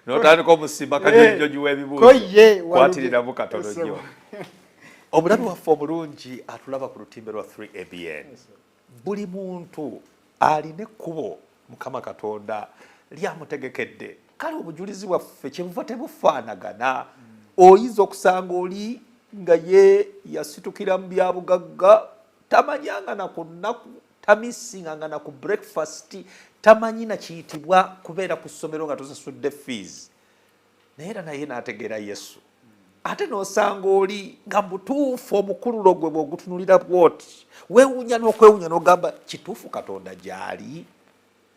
N'otandika omusimba kajojjoji w'ebibuuzo. Ko ye, Walugembe. Kwatiriramu katono Ese. nnyo. Omulabi waffe omulungi atulaba ku lutimbe lwa 3ABN. Buli muntu alina ekkubo Mukama Katonda lyamutegekedde. Kale obujulizi bwaffe kyebuva tebufaanagana. Oyinza okusanga oli nga ye yasitukira mu bya bugagga, tamanyanga na ku nnaku, tamisinganga na ku breakfast, tamanyi na kiyitibwa kubeera ku ssomero nga tosasudde fees. Naye era naye n'ategeera Yesu. Ate n'osanga oli nga mutuufu omukululo gwe bw'ogutunulira bw'oti, weewuunya n'okwewuunya n'ogamba kituufu Katonda gy'ali.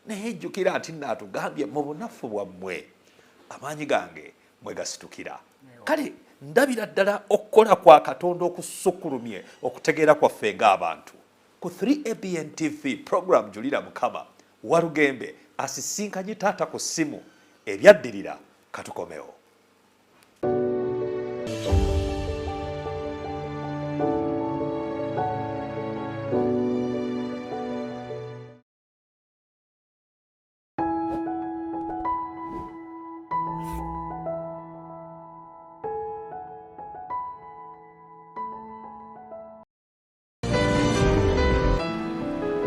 Naye jjukira nti nno atugambye mu bunafu bwammwe amaanyi gange mwe gasitukira. Kale ndabira ddala okukola kwa Katonda okusukkulumye okutegeera kwaffe ng'abantu. Ku 3ABN TV program Julira Mukama, Walugembe asisinkanye taata ku ssimu, ebyaddirira katukomewo.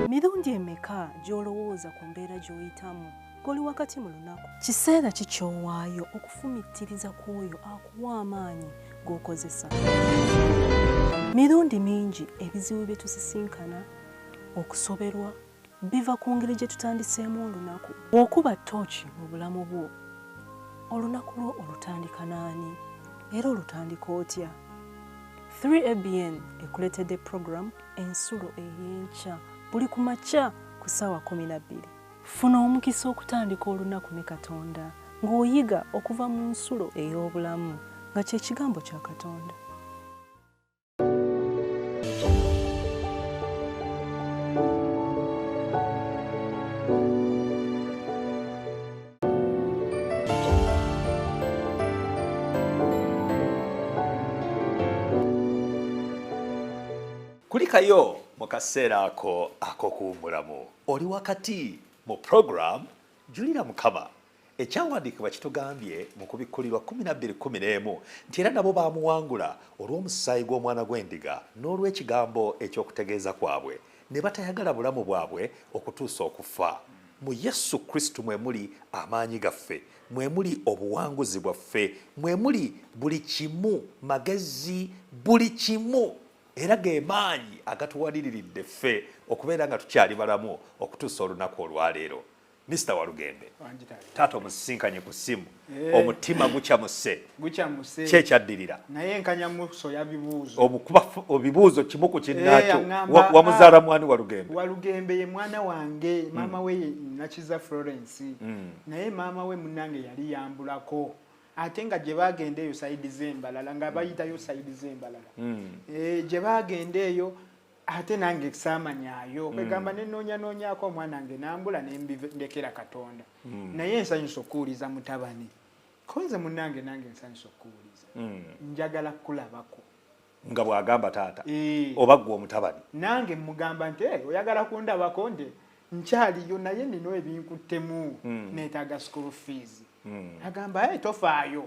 Mirundi emeka gy'olowooza ku mbeera gy'oyitamu ng'oli wakati mu lunaku? Kiseera ki ky'owaayo okufumiitiriza ku oyo akuwa amaanyi g'okozesa? Mirundi mingi ebizibu bye tusisinkana, okusoberwa, biva ku ngeri gye tutandiseemu olunaku. Bw'okuba ttooci mu bulamu bwo, olunaku lwo olutandika n'ani era olutandika otya? 3ABN ekuleetedde program Ensulo ey'enkya buli ku makya ku ssaawa 12. Funa omukisa okutandika olunaku ne Katonda ng'oyiga okuva mu nsulo ey'obulamu nga kye kigambo kya Katonda. Kulikayo mu kaseera ako ak'okuwummulamu. Oli wakati mu program Julira Mukama. Ekyawandiikibwa kitugambye mu Kubikkulirwa 12:11 nti era nabo baamuwangula olw'omusaayi gw'omwana gw'endiga n'olw'ekigambo eky'okutegeeza kwabwe, ne batayagala bulamu bwabwe okutuusa okufa. Mu Yesu Kristo mwe muli amaanyi gaffe, mwe muli obuwanguzi bwaffe, mwe muli buli kimu, magezi, buli kimu. Era ge maanyi agatuwaliriridde ffe okubeera nga tukyali balamu okutuusa olunaku olwaleero. Mr Walugembe, taata omusisinkanye ku ssimu, omutima gukyamuse. Gukyamuse. Ki ekyaddirira? Naye nkanyamusoya bibuuzo. Omukuba ebibuuzo kimu ku kinnaakyo. Wamuzaala mwani Walugembe? Walugembe ye mwana wange. Maama we ye Nakiza Florence. Naye maama we munnange yali yambulako, ate nga gye bagenda eyo side z'embalala, nga bayitayo side z'embalala. Gye bagenda eyo ate nange saamanyaayo. Kwegamba nenoonya noonyaako omwana wange nambula, nembindekera Katonda. Naye nsanyusa okuwuliza mutabani konze munnange, nange nsanyusa okuwuliza. Njagala kukulabako. Nga bw'agamba taata oba ggwe omutabani? Nange mugamba nti, "Eh, oyagala kundabako?" Nti nkyaliyo, naye nina ebinkuttemu, neetaaga school fees. Agamba, "Hey, tofaayo."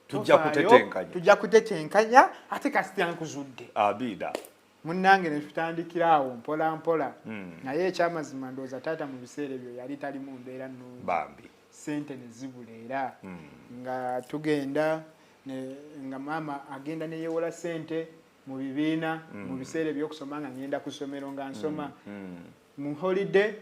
Tujja Tofaayo, kutetenkanya. Tujja kutetenkanya, ate kasita nkuzudde. Abiida. Munnange ne tutandikira awo mpola mpola. Naye ekyamazima, ndowooza taata mu biseera ebyo yali tali mu mbeera nnungi. Bambi. Sente ne zibula, era nga tugenda nga maama agenda neyewola sente mu bibiina. Mu biseera ebyokusoma nga ngenda ku ssomero nga nsoma. Mu holiday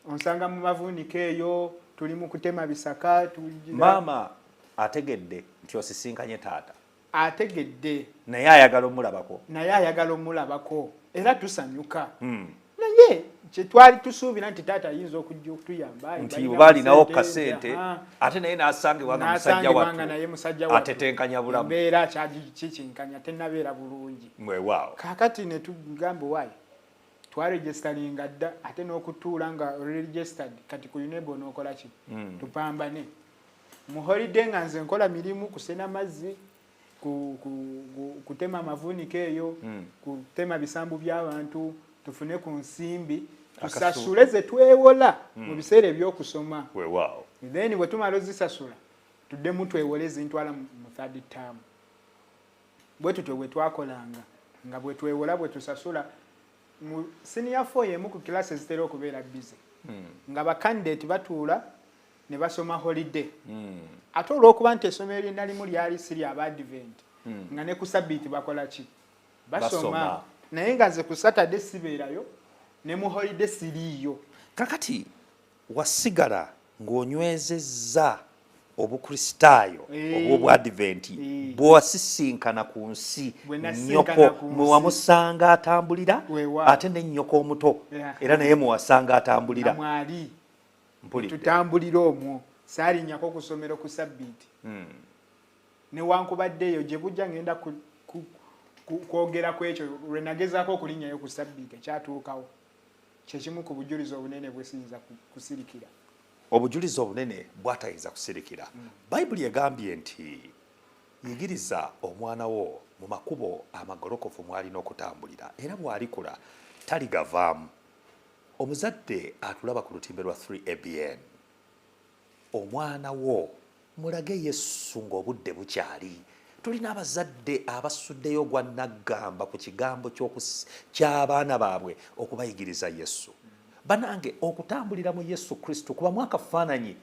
onsanga mu mavuunike eyo, tuli mu kutema bisaka, tugira. Maama ategedde nti osisinkanye taata? Ategedde. Naye ayagala omulabako? Naye ayagala omulabako, era tusanyuka. Naye kyetwali tusuubira nti taata ayinza okujja okutuyamba, nti balina oba alinawo kasente, kasente, ate naye n'asangibwa nga musajja N'asangibwa nga naye wattu musajja wattu. atetenkanya bulamu. Embeera akyagikikinkanya, tennabeera bulungi. Weewaawo. Kaakati ne tugamba, waayi twaregisteringa dda, ate n'okutuula nga registered kati ku UNEB onookola ki? Tupambane. Mu holiday nga nze nkola mirimu, kusena mazzi, kutema amavuunike eyo, kutema bisambu by'abantu, tufune ku nsimbi tusasule ze twewola mu biseera ebyokusoma. Then bwe tumala ozisasula, tuddemu twewole zintwala mu third term. Bwe tutyo bwe twakolanga, nga bwe twewola bwe tusasula. Mu senior four y'emu ku class ezitera okubeera busy, nga bakandidate batuula ne basoma holiday. Ate olw'okuba nti essomero lye nalimu lyali si lya Abadvent, nga ne ku Sabbiiti bakola ki? Basoma. Basoma. Naye nga nze ku Saturday sibeerayo, ne mu holiday siriiyo. Kakati wasigala ng'onywezezza Obukristaayo obw'Obwadiventi bwewasisinkana ku nsi. Bwe nasinkana Nnyoko ku nsi. mwe wamusanga atambulira, ate ne nnyoko omuto era naye muwasanga atambulira. Nga mwali. Mpulidde. Tutambulira omwo. Saalinnyako ku ssomero ku Sabbiiti, newankubadde eyo gye bujja ngenda kwogera ku ekyo lwe nagezaako okulinnyayo ku Sabbiiti, ekyatuukawo kyekimu ku bujulizi obunene bwe siyinza kusirikira. Obujulizi obunene bwatayinza kusirikira. Bayibuli egambye nti yigiriza omwana wo mu makubo amagolokofu mwalina okutambulira, era bw'alikula taligavaamu. Omuzadde atulaba ku lutimbe lwa 3ABN, omwana wo mulage Yesu ng'obudde bukyali. Tulina abazadde abasuddeyo ogwa naggamba ku kigambo ky'abaana baabwe okubayigiriza Yesu. Banange, okutambulira mu Yesu Kristo kubamu akafaananyi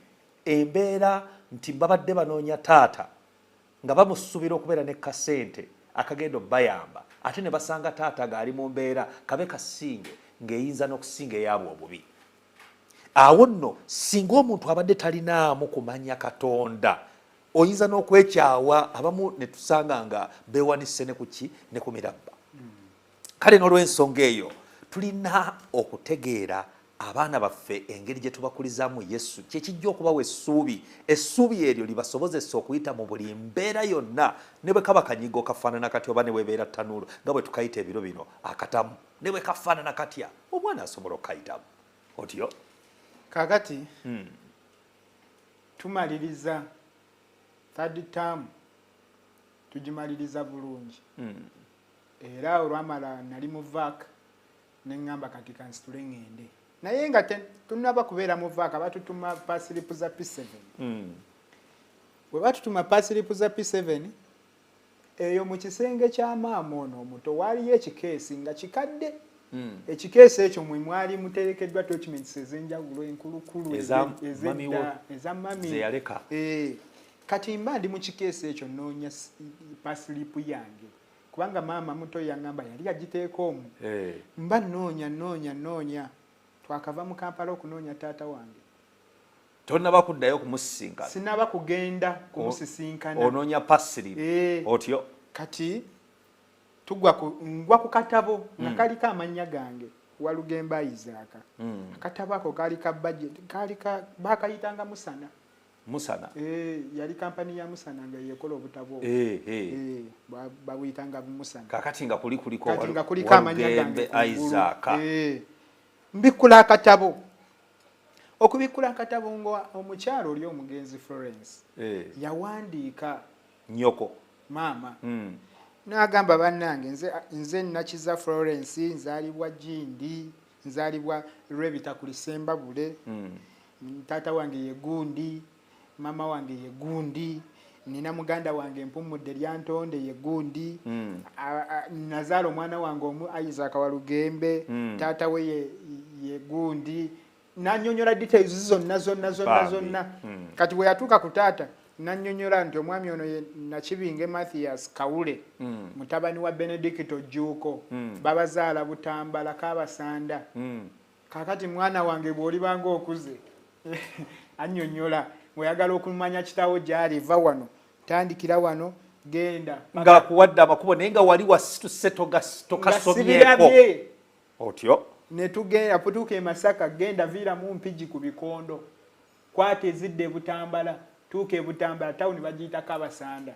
embeera nti babadde banoonya taata nga bamusuubira okubeera ne kasente akagenda obbayamba, ate ne basanga taata ng'ali mu mbeera kabe kasinge ng'eyinza n'okusinga eyaabwe obubi. Awo nno singa omuntu abadde talinaamu kumanya Katonda, oyinza n'okwekyawa. Abamu ne tusanga nga beewanise ne kuki ne ku mirabba. Kale n'olw'ensonga eyo tulina okutegeera abaana baffe engeri gye tubakulizaamu Yesu, kyekijja okubawa essuubi, essuubi eryo libasobozesa okuyita mu buli mbeera yonna, ne bwe kaba kanyigo kafaanana katya, oba ne bwebeera ttanuulu nga bwe tukayita ebiro bino akatamu, ne bwe kafaanana katya, omwana asobola okukayitamu otyo. Kaakati tumaliriza third term, tugimaliriza bulungi. Era olwamala nali mu vac, neŋŋamba kati kansitule ŋŋende, naye nga tunaba kubeera mu vac, batutuma pay slip za P7. Bwe batutuma pay slip za P7 eyo, mu kisenge kya maama ono omuto waaliyo ekikeesi nga kikadde. Ekikeesi ekyo mwe mwali muterekeddwa documents ez'enjawulo enkulukulu Eza mami wo ez'edda, eza mami ze yaleka. Eh, kati mba ndi mu kikeesi ekyo noonya pay slip yange, kubanga maama muto yaŋŋamba yali agiteeka omwo. Mba noonya, noonya, noonya. Twakava mu Kampala okunoonya taata wange. Tonnaba kuddayo kumusisinkana? Sinaba kugenda kumusisinkana. Onoonya pasiri otyo? Kati tugwa ku, ngwa ku katabo nga kaliko amannya gange, Walugembe Isaac. Akatabo ako kaali ka budget, kaali ka, bakayitanga Musana. Musana. Yali kampani ya Musana nga yekola obutabo obwo. Babuyitanga Musana. Kakati nga kuli kuliko Kati nga kuliko amannya gange Walugembe kungulu. Isaac. Mbikkula akatabo. Okubikkula akatabo nga omukyalo oli omugenzi Florence yawandiika Nnyoko. Maama. N'agamba, bannange, nze Nakiza Florence, nzaalibwa Gindi, nzaalibwa Lwebitakuli Sembabule. Taata wange ye gundi, maama wange ye gundi, nina muganda wange Mpumudde Lyantonde ye gundi. Nazaala omwana wange omu Isaac Walugembe, taata we ye gundi. N'annyonnyola details zonna zonna zonna Bambi. zonna. Kati bwe yatuuka ku taata, n'annyonnyola nti omwami ono ye Nakibinge Mathias Kawule, mutabani wa Benedicto Jjuuko, babazaala Butambala Kabasanda. Kaakati mwana wange bw'olibanga okuze, annyonnyola, ng'oyagala okumanya kitaawo gy'ali, va wano, tandikira wano, genda. Ng'akuwadde amakubo, naye nga wali wasituse Nga tokasomyeko. sibirabye. Otyo. Ne tugenda putuuka e Masaka, genda viiramu Mpigi ku Bikondo, kwata ezidde e Butambala, tuuka e Butambala tawuni bagiyita Kabasanda.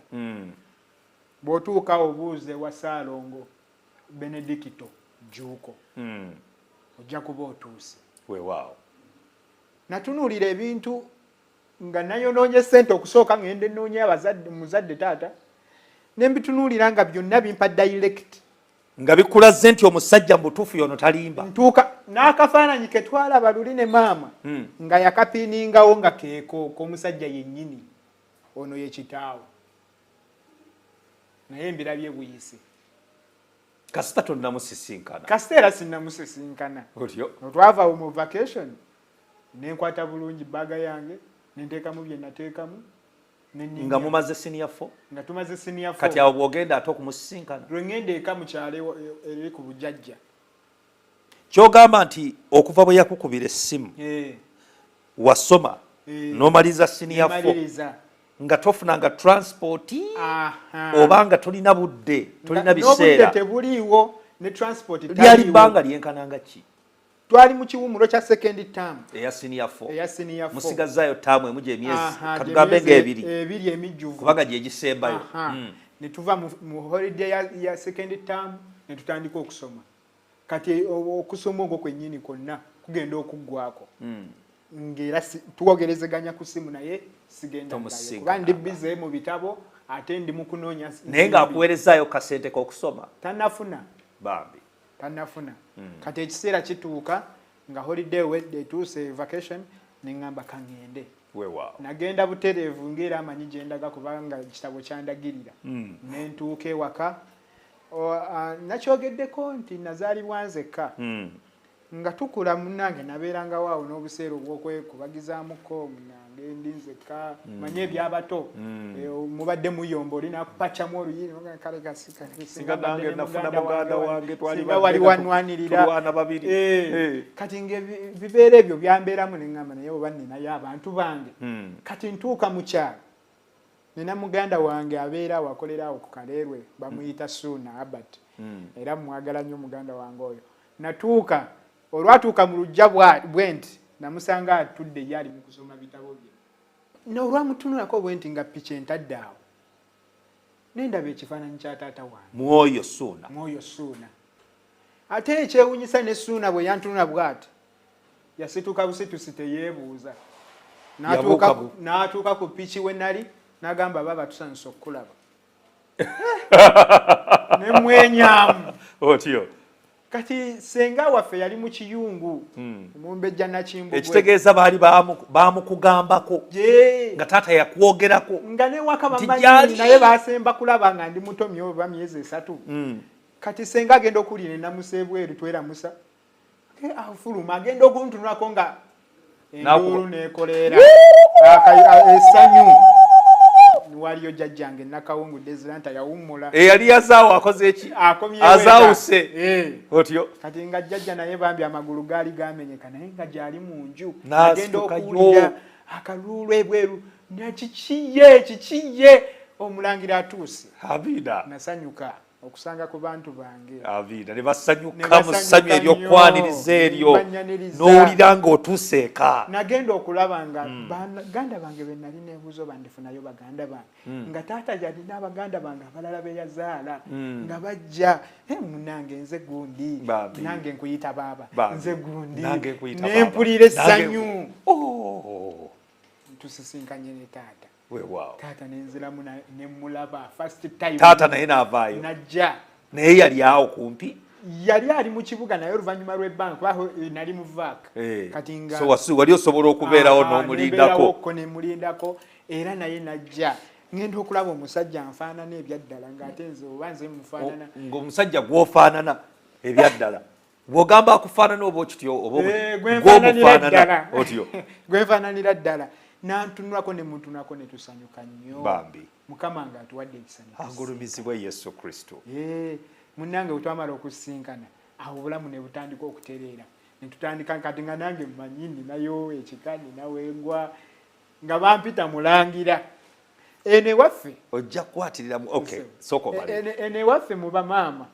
Bw'otuuka obuuze wa Ssaalongo Benedicto Jjuuko, ojja kuba otuuse. Weewaawo. Natunuulira ebintu nga nayonoonye ssente okusooka ngende nnoonye abazadde, muzadde taata, ne mbitunuulira nga byonna bimpa direct. Nga bikulaze nti omusajja mu butuufu yono talimba. Ntuuka n'akafaananyi ke twalaba luli ne maama, nga yakapiiningawo nga keeko k'omusajja yennyini, ono ye kitaawo, naye mbirabye buyise. Kasita tonnamusisinkana. Kasita era sinnamusisinkana. Otyo. Otwava mu vacation, nenkwata bulungi baaga yange, nenteekamu bye nateekamu, nenninnya. Nga mumaze senior 4? Nga tumaze senior 4. Kati awo bw'ogenda ate okumusisinkana? Lwe ŋŋenda eka mu kyalo eri ku bujjajja. Ky'ogamba nti okuva bwe yakukubira essimu, wasoma, n'omaliriza senior 4, Nemaliriza. nga tofunanga transport oba nga tolina budde, tolina Nga n'obudde biseera? Tebuliiwo, ne transport Lyali taliiwo. bbanga lyenkananga ki? Twali mu kiwummulo kya second term. Eya senior 4. Eya senior 4. Musigazaayo taamu emu gy'emyezi, katugambe gy'emyezi ng'ebiri. Ebiri emijjuvu. Kubanga gyegisembayo. Ne tuva mu holiday ya second term, ne tutandika okusoma. Kati okusoma okwo kwennyini kwonna kugenda okuggwako. Ng'era twogerezeganya ku simu, naye sigenda nayo. Tomusinkana. Kuba ndi busy mu bitabo, ate ndi mu kunoonya Naye ng'akuweerezaayo kasente k'okusoma? Tannafuna. Bambi. Tannafuna. Kati ekiseera kituuka nga holiday wedde etuuse, vacation, ne ŋŋamba kaŋŋende. Weewaawo. Nagenda butereevu ng'era amanyi gye ndaga, kubanga ekitabo kyandagirira. Ne ntuuka ewaka. Nakyogeddeko nti nazaalibwa nzekka. Nga tukula munnange nabeerangawo awo n'obuseera obw'okwekubagizaamuko, munnange ndi nzekka, manye ebyabato. Mubadde muyomba, oli nakupacamu oluyi, noga kale Singa singa nange mbadde ne nafuna muganda muganda wange wange, twali singa wali badde wanwanirira. tulwana babiri. Kati bibeera ebyo byambeeramu, ne ŋŋamba naye oba nninayo abantu bange. Kati ntuuka mu kyalo, nina muganda wange abeera awo, akolera awo ku Kaleerwe, bamuyita Suuna Albert. Era mwagala nnyo muganda wange oyo. Natuuka, olwatuuka mu luggya bwe nti, namusanga atudde ye ali mu kusoma bitabo bye. N'olwamutunulako bwe nti nga piki entadde awo, ne ndaba ekifaananyi kya taata wange. Mwoyo Suuna. Mwoyo Suuna. Ate ekyewuunyisa, ne Suuna bwe yantunula bw'ati, yasituka busitusi, teyeebuuza. Yabuuka bu- N'atuuka ku piki we nali, n'agamba, baaba tusanyusa okukulaba. Ne mwenyamu. Otyo. Kati senga waffe yali mu kiyungu, omumbejja Nakimbugwe. Ekitegeeza baali baamukugambako. Nga taata yakwogerako. Nga ne waka Nti bamanyi, gy'ali. naye basemba kulaba nga ndi muto oba myezi 3. Kati senga agenda okuwulira ennamusa ebweru, tweramusa. Afuluma agenda okuntunulako nga enduulu n'ekoleera. Essanyu. Waliyo jjajjange Nakawungu Desiranta yawummula. Eyali yazaawo akoze eki? Akomyewo Azaawuse. eka. Otyo. Kati nga jjajja naye bambi amagulu gaali gamenyeka, naye nga gyali mu nju. N'asitukayo. Agenda okuwulira Akaluulu ebweru nakikiye kikiye omulangira atuuse. Amina. Nasanyuka okusanga ku bantu bange. Amina. Ne basanyuka mu ssanyu ery'okwaniriza eryo, n'owulira ng'otuuse eka. Nagenda okulaba nga baganda bange be nali neebuuza bandifunayo baganda bange, nga taata yalina abaganda bange abalala be yazaala, nga bajja, "Munange, nze gundi, nange nkuyita baaba, nze gundi," nempulira essanyu. Oh. Tusisinkanye ne taata. Weewaawo. Taata nenziramu nemulaba first time. Taata naye n'avaayo? Najja. Naye yali awo kumpi? Yali ali mu kibuga, naye oluvannyuma lw'ebbanga, kuba nali mu vac. Kati nga So wali osobola okubeerawo n'omulindako? Ko nemulindako, era naye najja. Ngenda okulaba omusajja nfaanana ebyaddala, ng'ate nze oba nze mufaanana. Ng'omusajja gw'ofaanana ebyaddala, bw'ogamba akufaanana oba okityo oba gwenfaananira. Otyo. Gwenfaananira ddala. Nantunulako ne mutunulako ne tusanyuka nnyo. Bambi. Mukama nga atuwadde ekisa. Agulumizibwe Yesu Kristo. Munnange, bwe twamala okusinkana awo, obulamu ne butandika okutereera, ne tutandika kati nga nange mmanyi ninayo ekika, ninaweegwa nga bampita mulangira eno ewaffe. Ojja kukwatiriramu, okay, sooka omale. Eno ewaffe mu bamaama,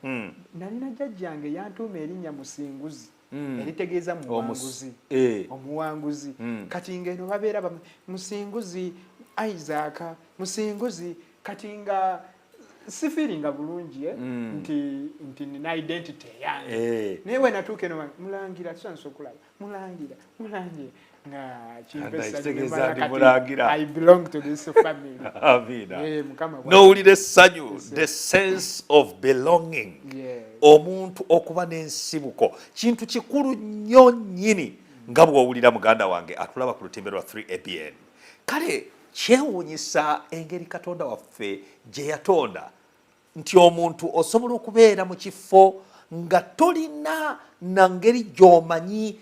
nalina jjajjange yantuuma erinnya Musinguzi, eritegeeza muwanguzi, omuwanguzi. Kati ng'eno babeera Musinguzi Isaac, Musinguzi. Kati nga sifeelinga bulungi nti nina identity eyange, naye we natuuka eno, mulangira, tusanisa okulaba mulangira, mulangira nga Kitegeeza ndi mulangira. I belong to this family. Amiina. Mukama N'owulira essanyu, the sense of belonging. Omuntu okuba n'ensibuko kintu kikulu nnyo nnyini, nga bw'owulira muganda wange atulaba ku lutimbe lwa 3ABN. Kale kyewuunyisa engeri Katonda waffe gye yatonda nti omuntu osobola okubeera mu kifo nga tolina na ngeri gy'omanyi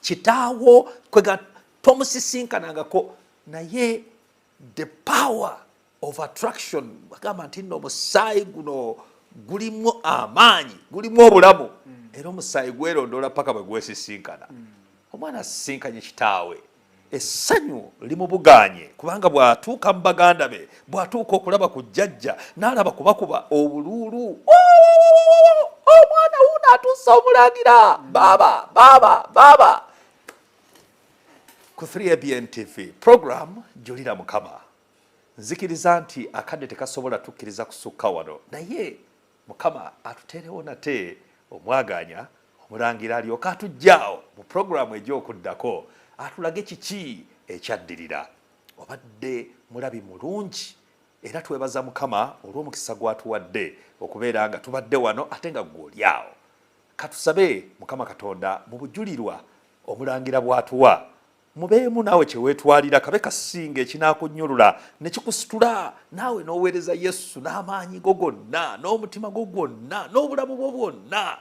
kitaawo, kwega tomusisinkanangako, naye the power of attraction, bagamba nti nno omusaayi guno gulimu amaanyi, gulimu obulamu, era omusaayi gwerondoola paka bwe gwesisinkana. Omwana asisinkanye kitaawe, essanyu limubuganye, kubanga bw'atuuka mu baganda be, bw'atuuka okulaba ku jjajja, n'alaba kubakuba obuluulu, "Omwana wuuno atuuse, omulangira, baaba, baaba, baaba." Ku 3ABN TV, program Julira Mukama. Nzikiriza nti akadde tekasobola tukkiriza kusukka wano, naye Mukama atuteerewo nate omwaganya omulangira alyoka atujjaawo mu puroguramu egy'okuddako, atulage kiki ekyaddirira. Obadde mulabi mulungi, era twebaza Mukama olw'omukisa gw'atuwadde okubeera nga tubadde wano ate nga ggwe oli awo. Katusabe Mukama Katonda mu bujulirwa omulangira bw'atuwa, mubeemu naawe kyeweetwalira, kabe kasinga ekinaakunnyulula ne kikusitula naawe n'oweereza Yesu n'amaanyi go gonna, n'omutima gwo gwonna, n'obulamu bwo bwonna.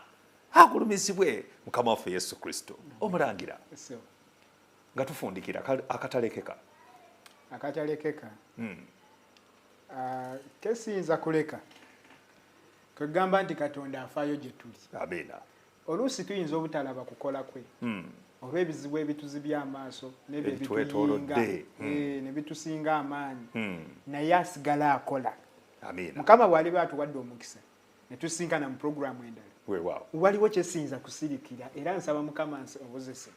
Agulumizibwe Mukama waffe Yesu Kristo. Omulangira, nga tufundikira, akatalekeka? Akatalekeka, kesiyinza kuleka kwegamba nti Katonda afaayo gye tuli. Amiina. Oluusi tuyinza obutalaba kukola kwe olw'ebizibu ebituzibya amaaso n'ebyo ebituyinga ne bitusinga amaanyi, naye asigala akola. Mukama bw'aliba atuwadde omukisa ne tusinkana mu puroguramu endala, waliwo kyesiyinza kusirikira, era nsaba Mukama nsobozese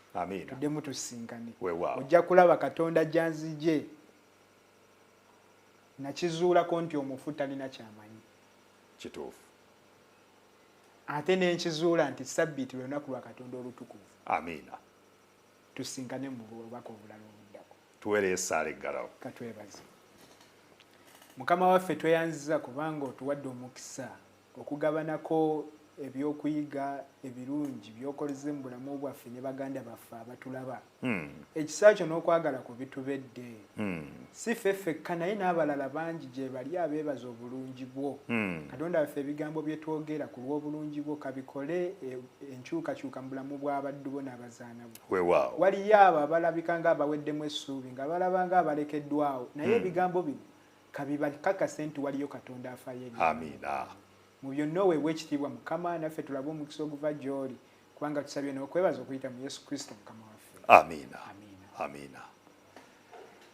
tuddemu tusisinkane. Ojja kulaba Katonda gyanzije nakizuulako nti omufu talina kyamanyi. Kituufu. Ate nenkizuula nti Sabbiiti lwe lunaku lwa Katonda olutukuvu. Amiina. Tusinkane mu bubaka obulala obuddako. Tuweereyo essaala eggalawo. Katwebaze Mukama waffe. Tweyanziza kubanga otuwadde omukisa okugabanako ebyokuyiga ebirungi byokoleze mu bulamu bwaffe ne baganda baffe abatulaba. Ekisa kyo n'okwagala ku bitubedde, si ffe ffekka naye n'abalala bangi gye bali abeebaza obulungi bwo. Katonda waffe, ebigambo bye twogera ku lw'obulungi bwo kabikole enkyukakyuka mu bulamu bw'abaddu bo n'abazaana bo. Waliyo abo abalabika ng'abaweddemu essuubi, nga balaba ng'abalekeddwawo, naye ebigambo bino kabibakakase nti waliyo Katonda afaayo eri. Amiina. Mu byonna oweebwa ekitiibwa Mukama, naffe tulabe omukisa oguva gy'oli, kubanga tusabye n'okwebaza okuyita mu Yesu Kristo Mukama waffe. Amiina, amiina.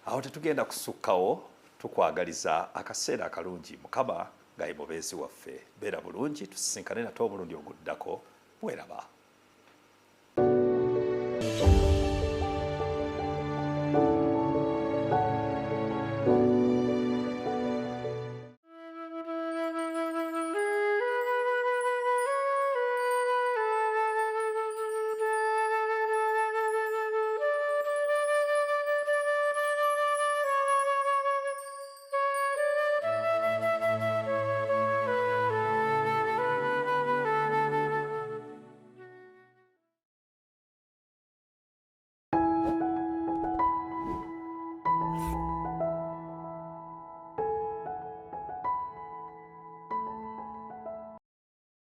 Awo tetugenda kusukkawo, tukwagaliza akaseera akalungi. Mukama nga ye mubeezi waffe. Beera bulungi, tusisinkane nate omulundi oguddako. Bweraba.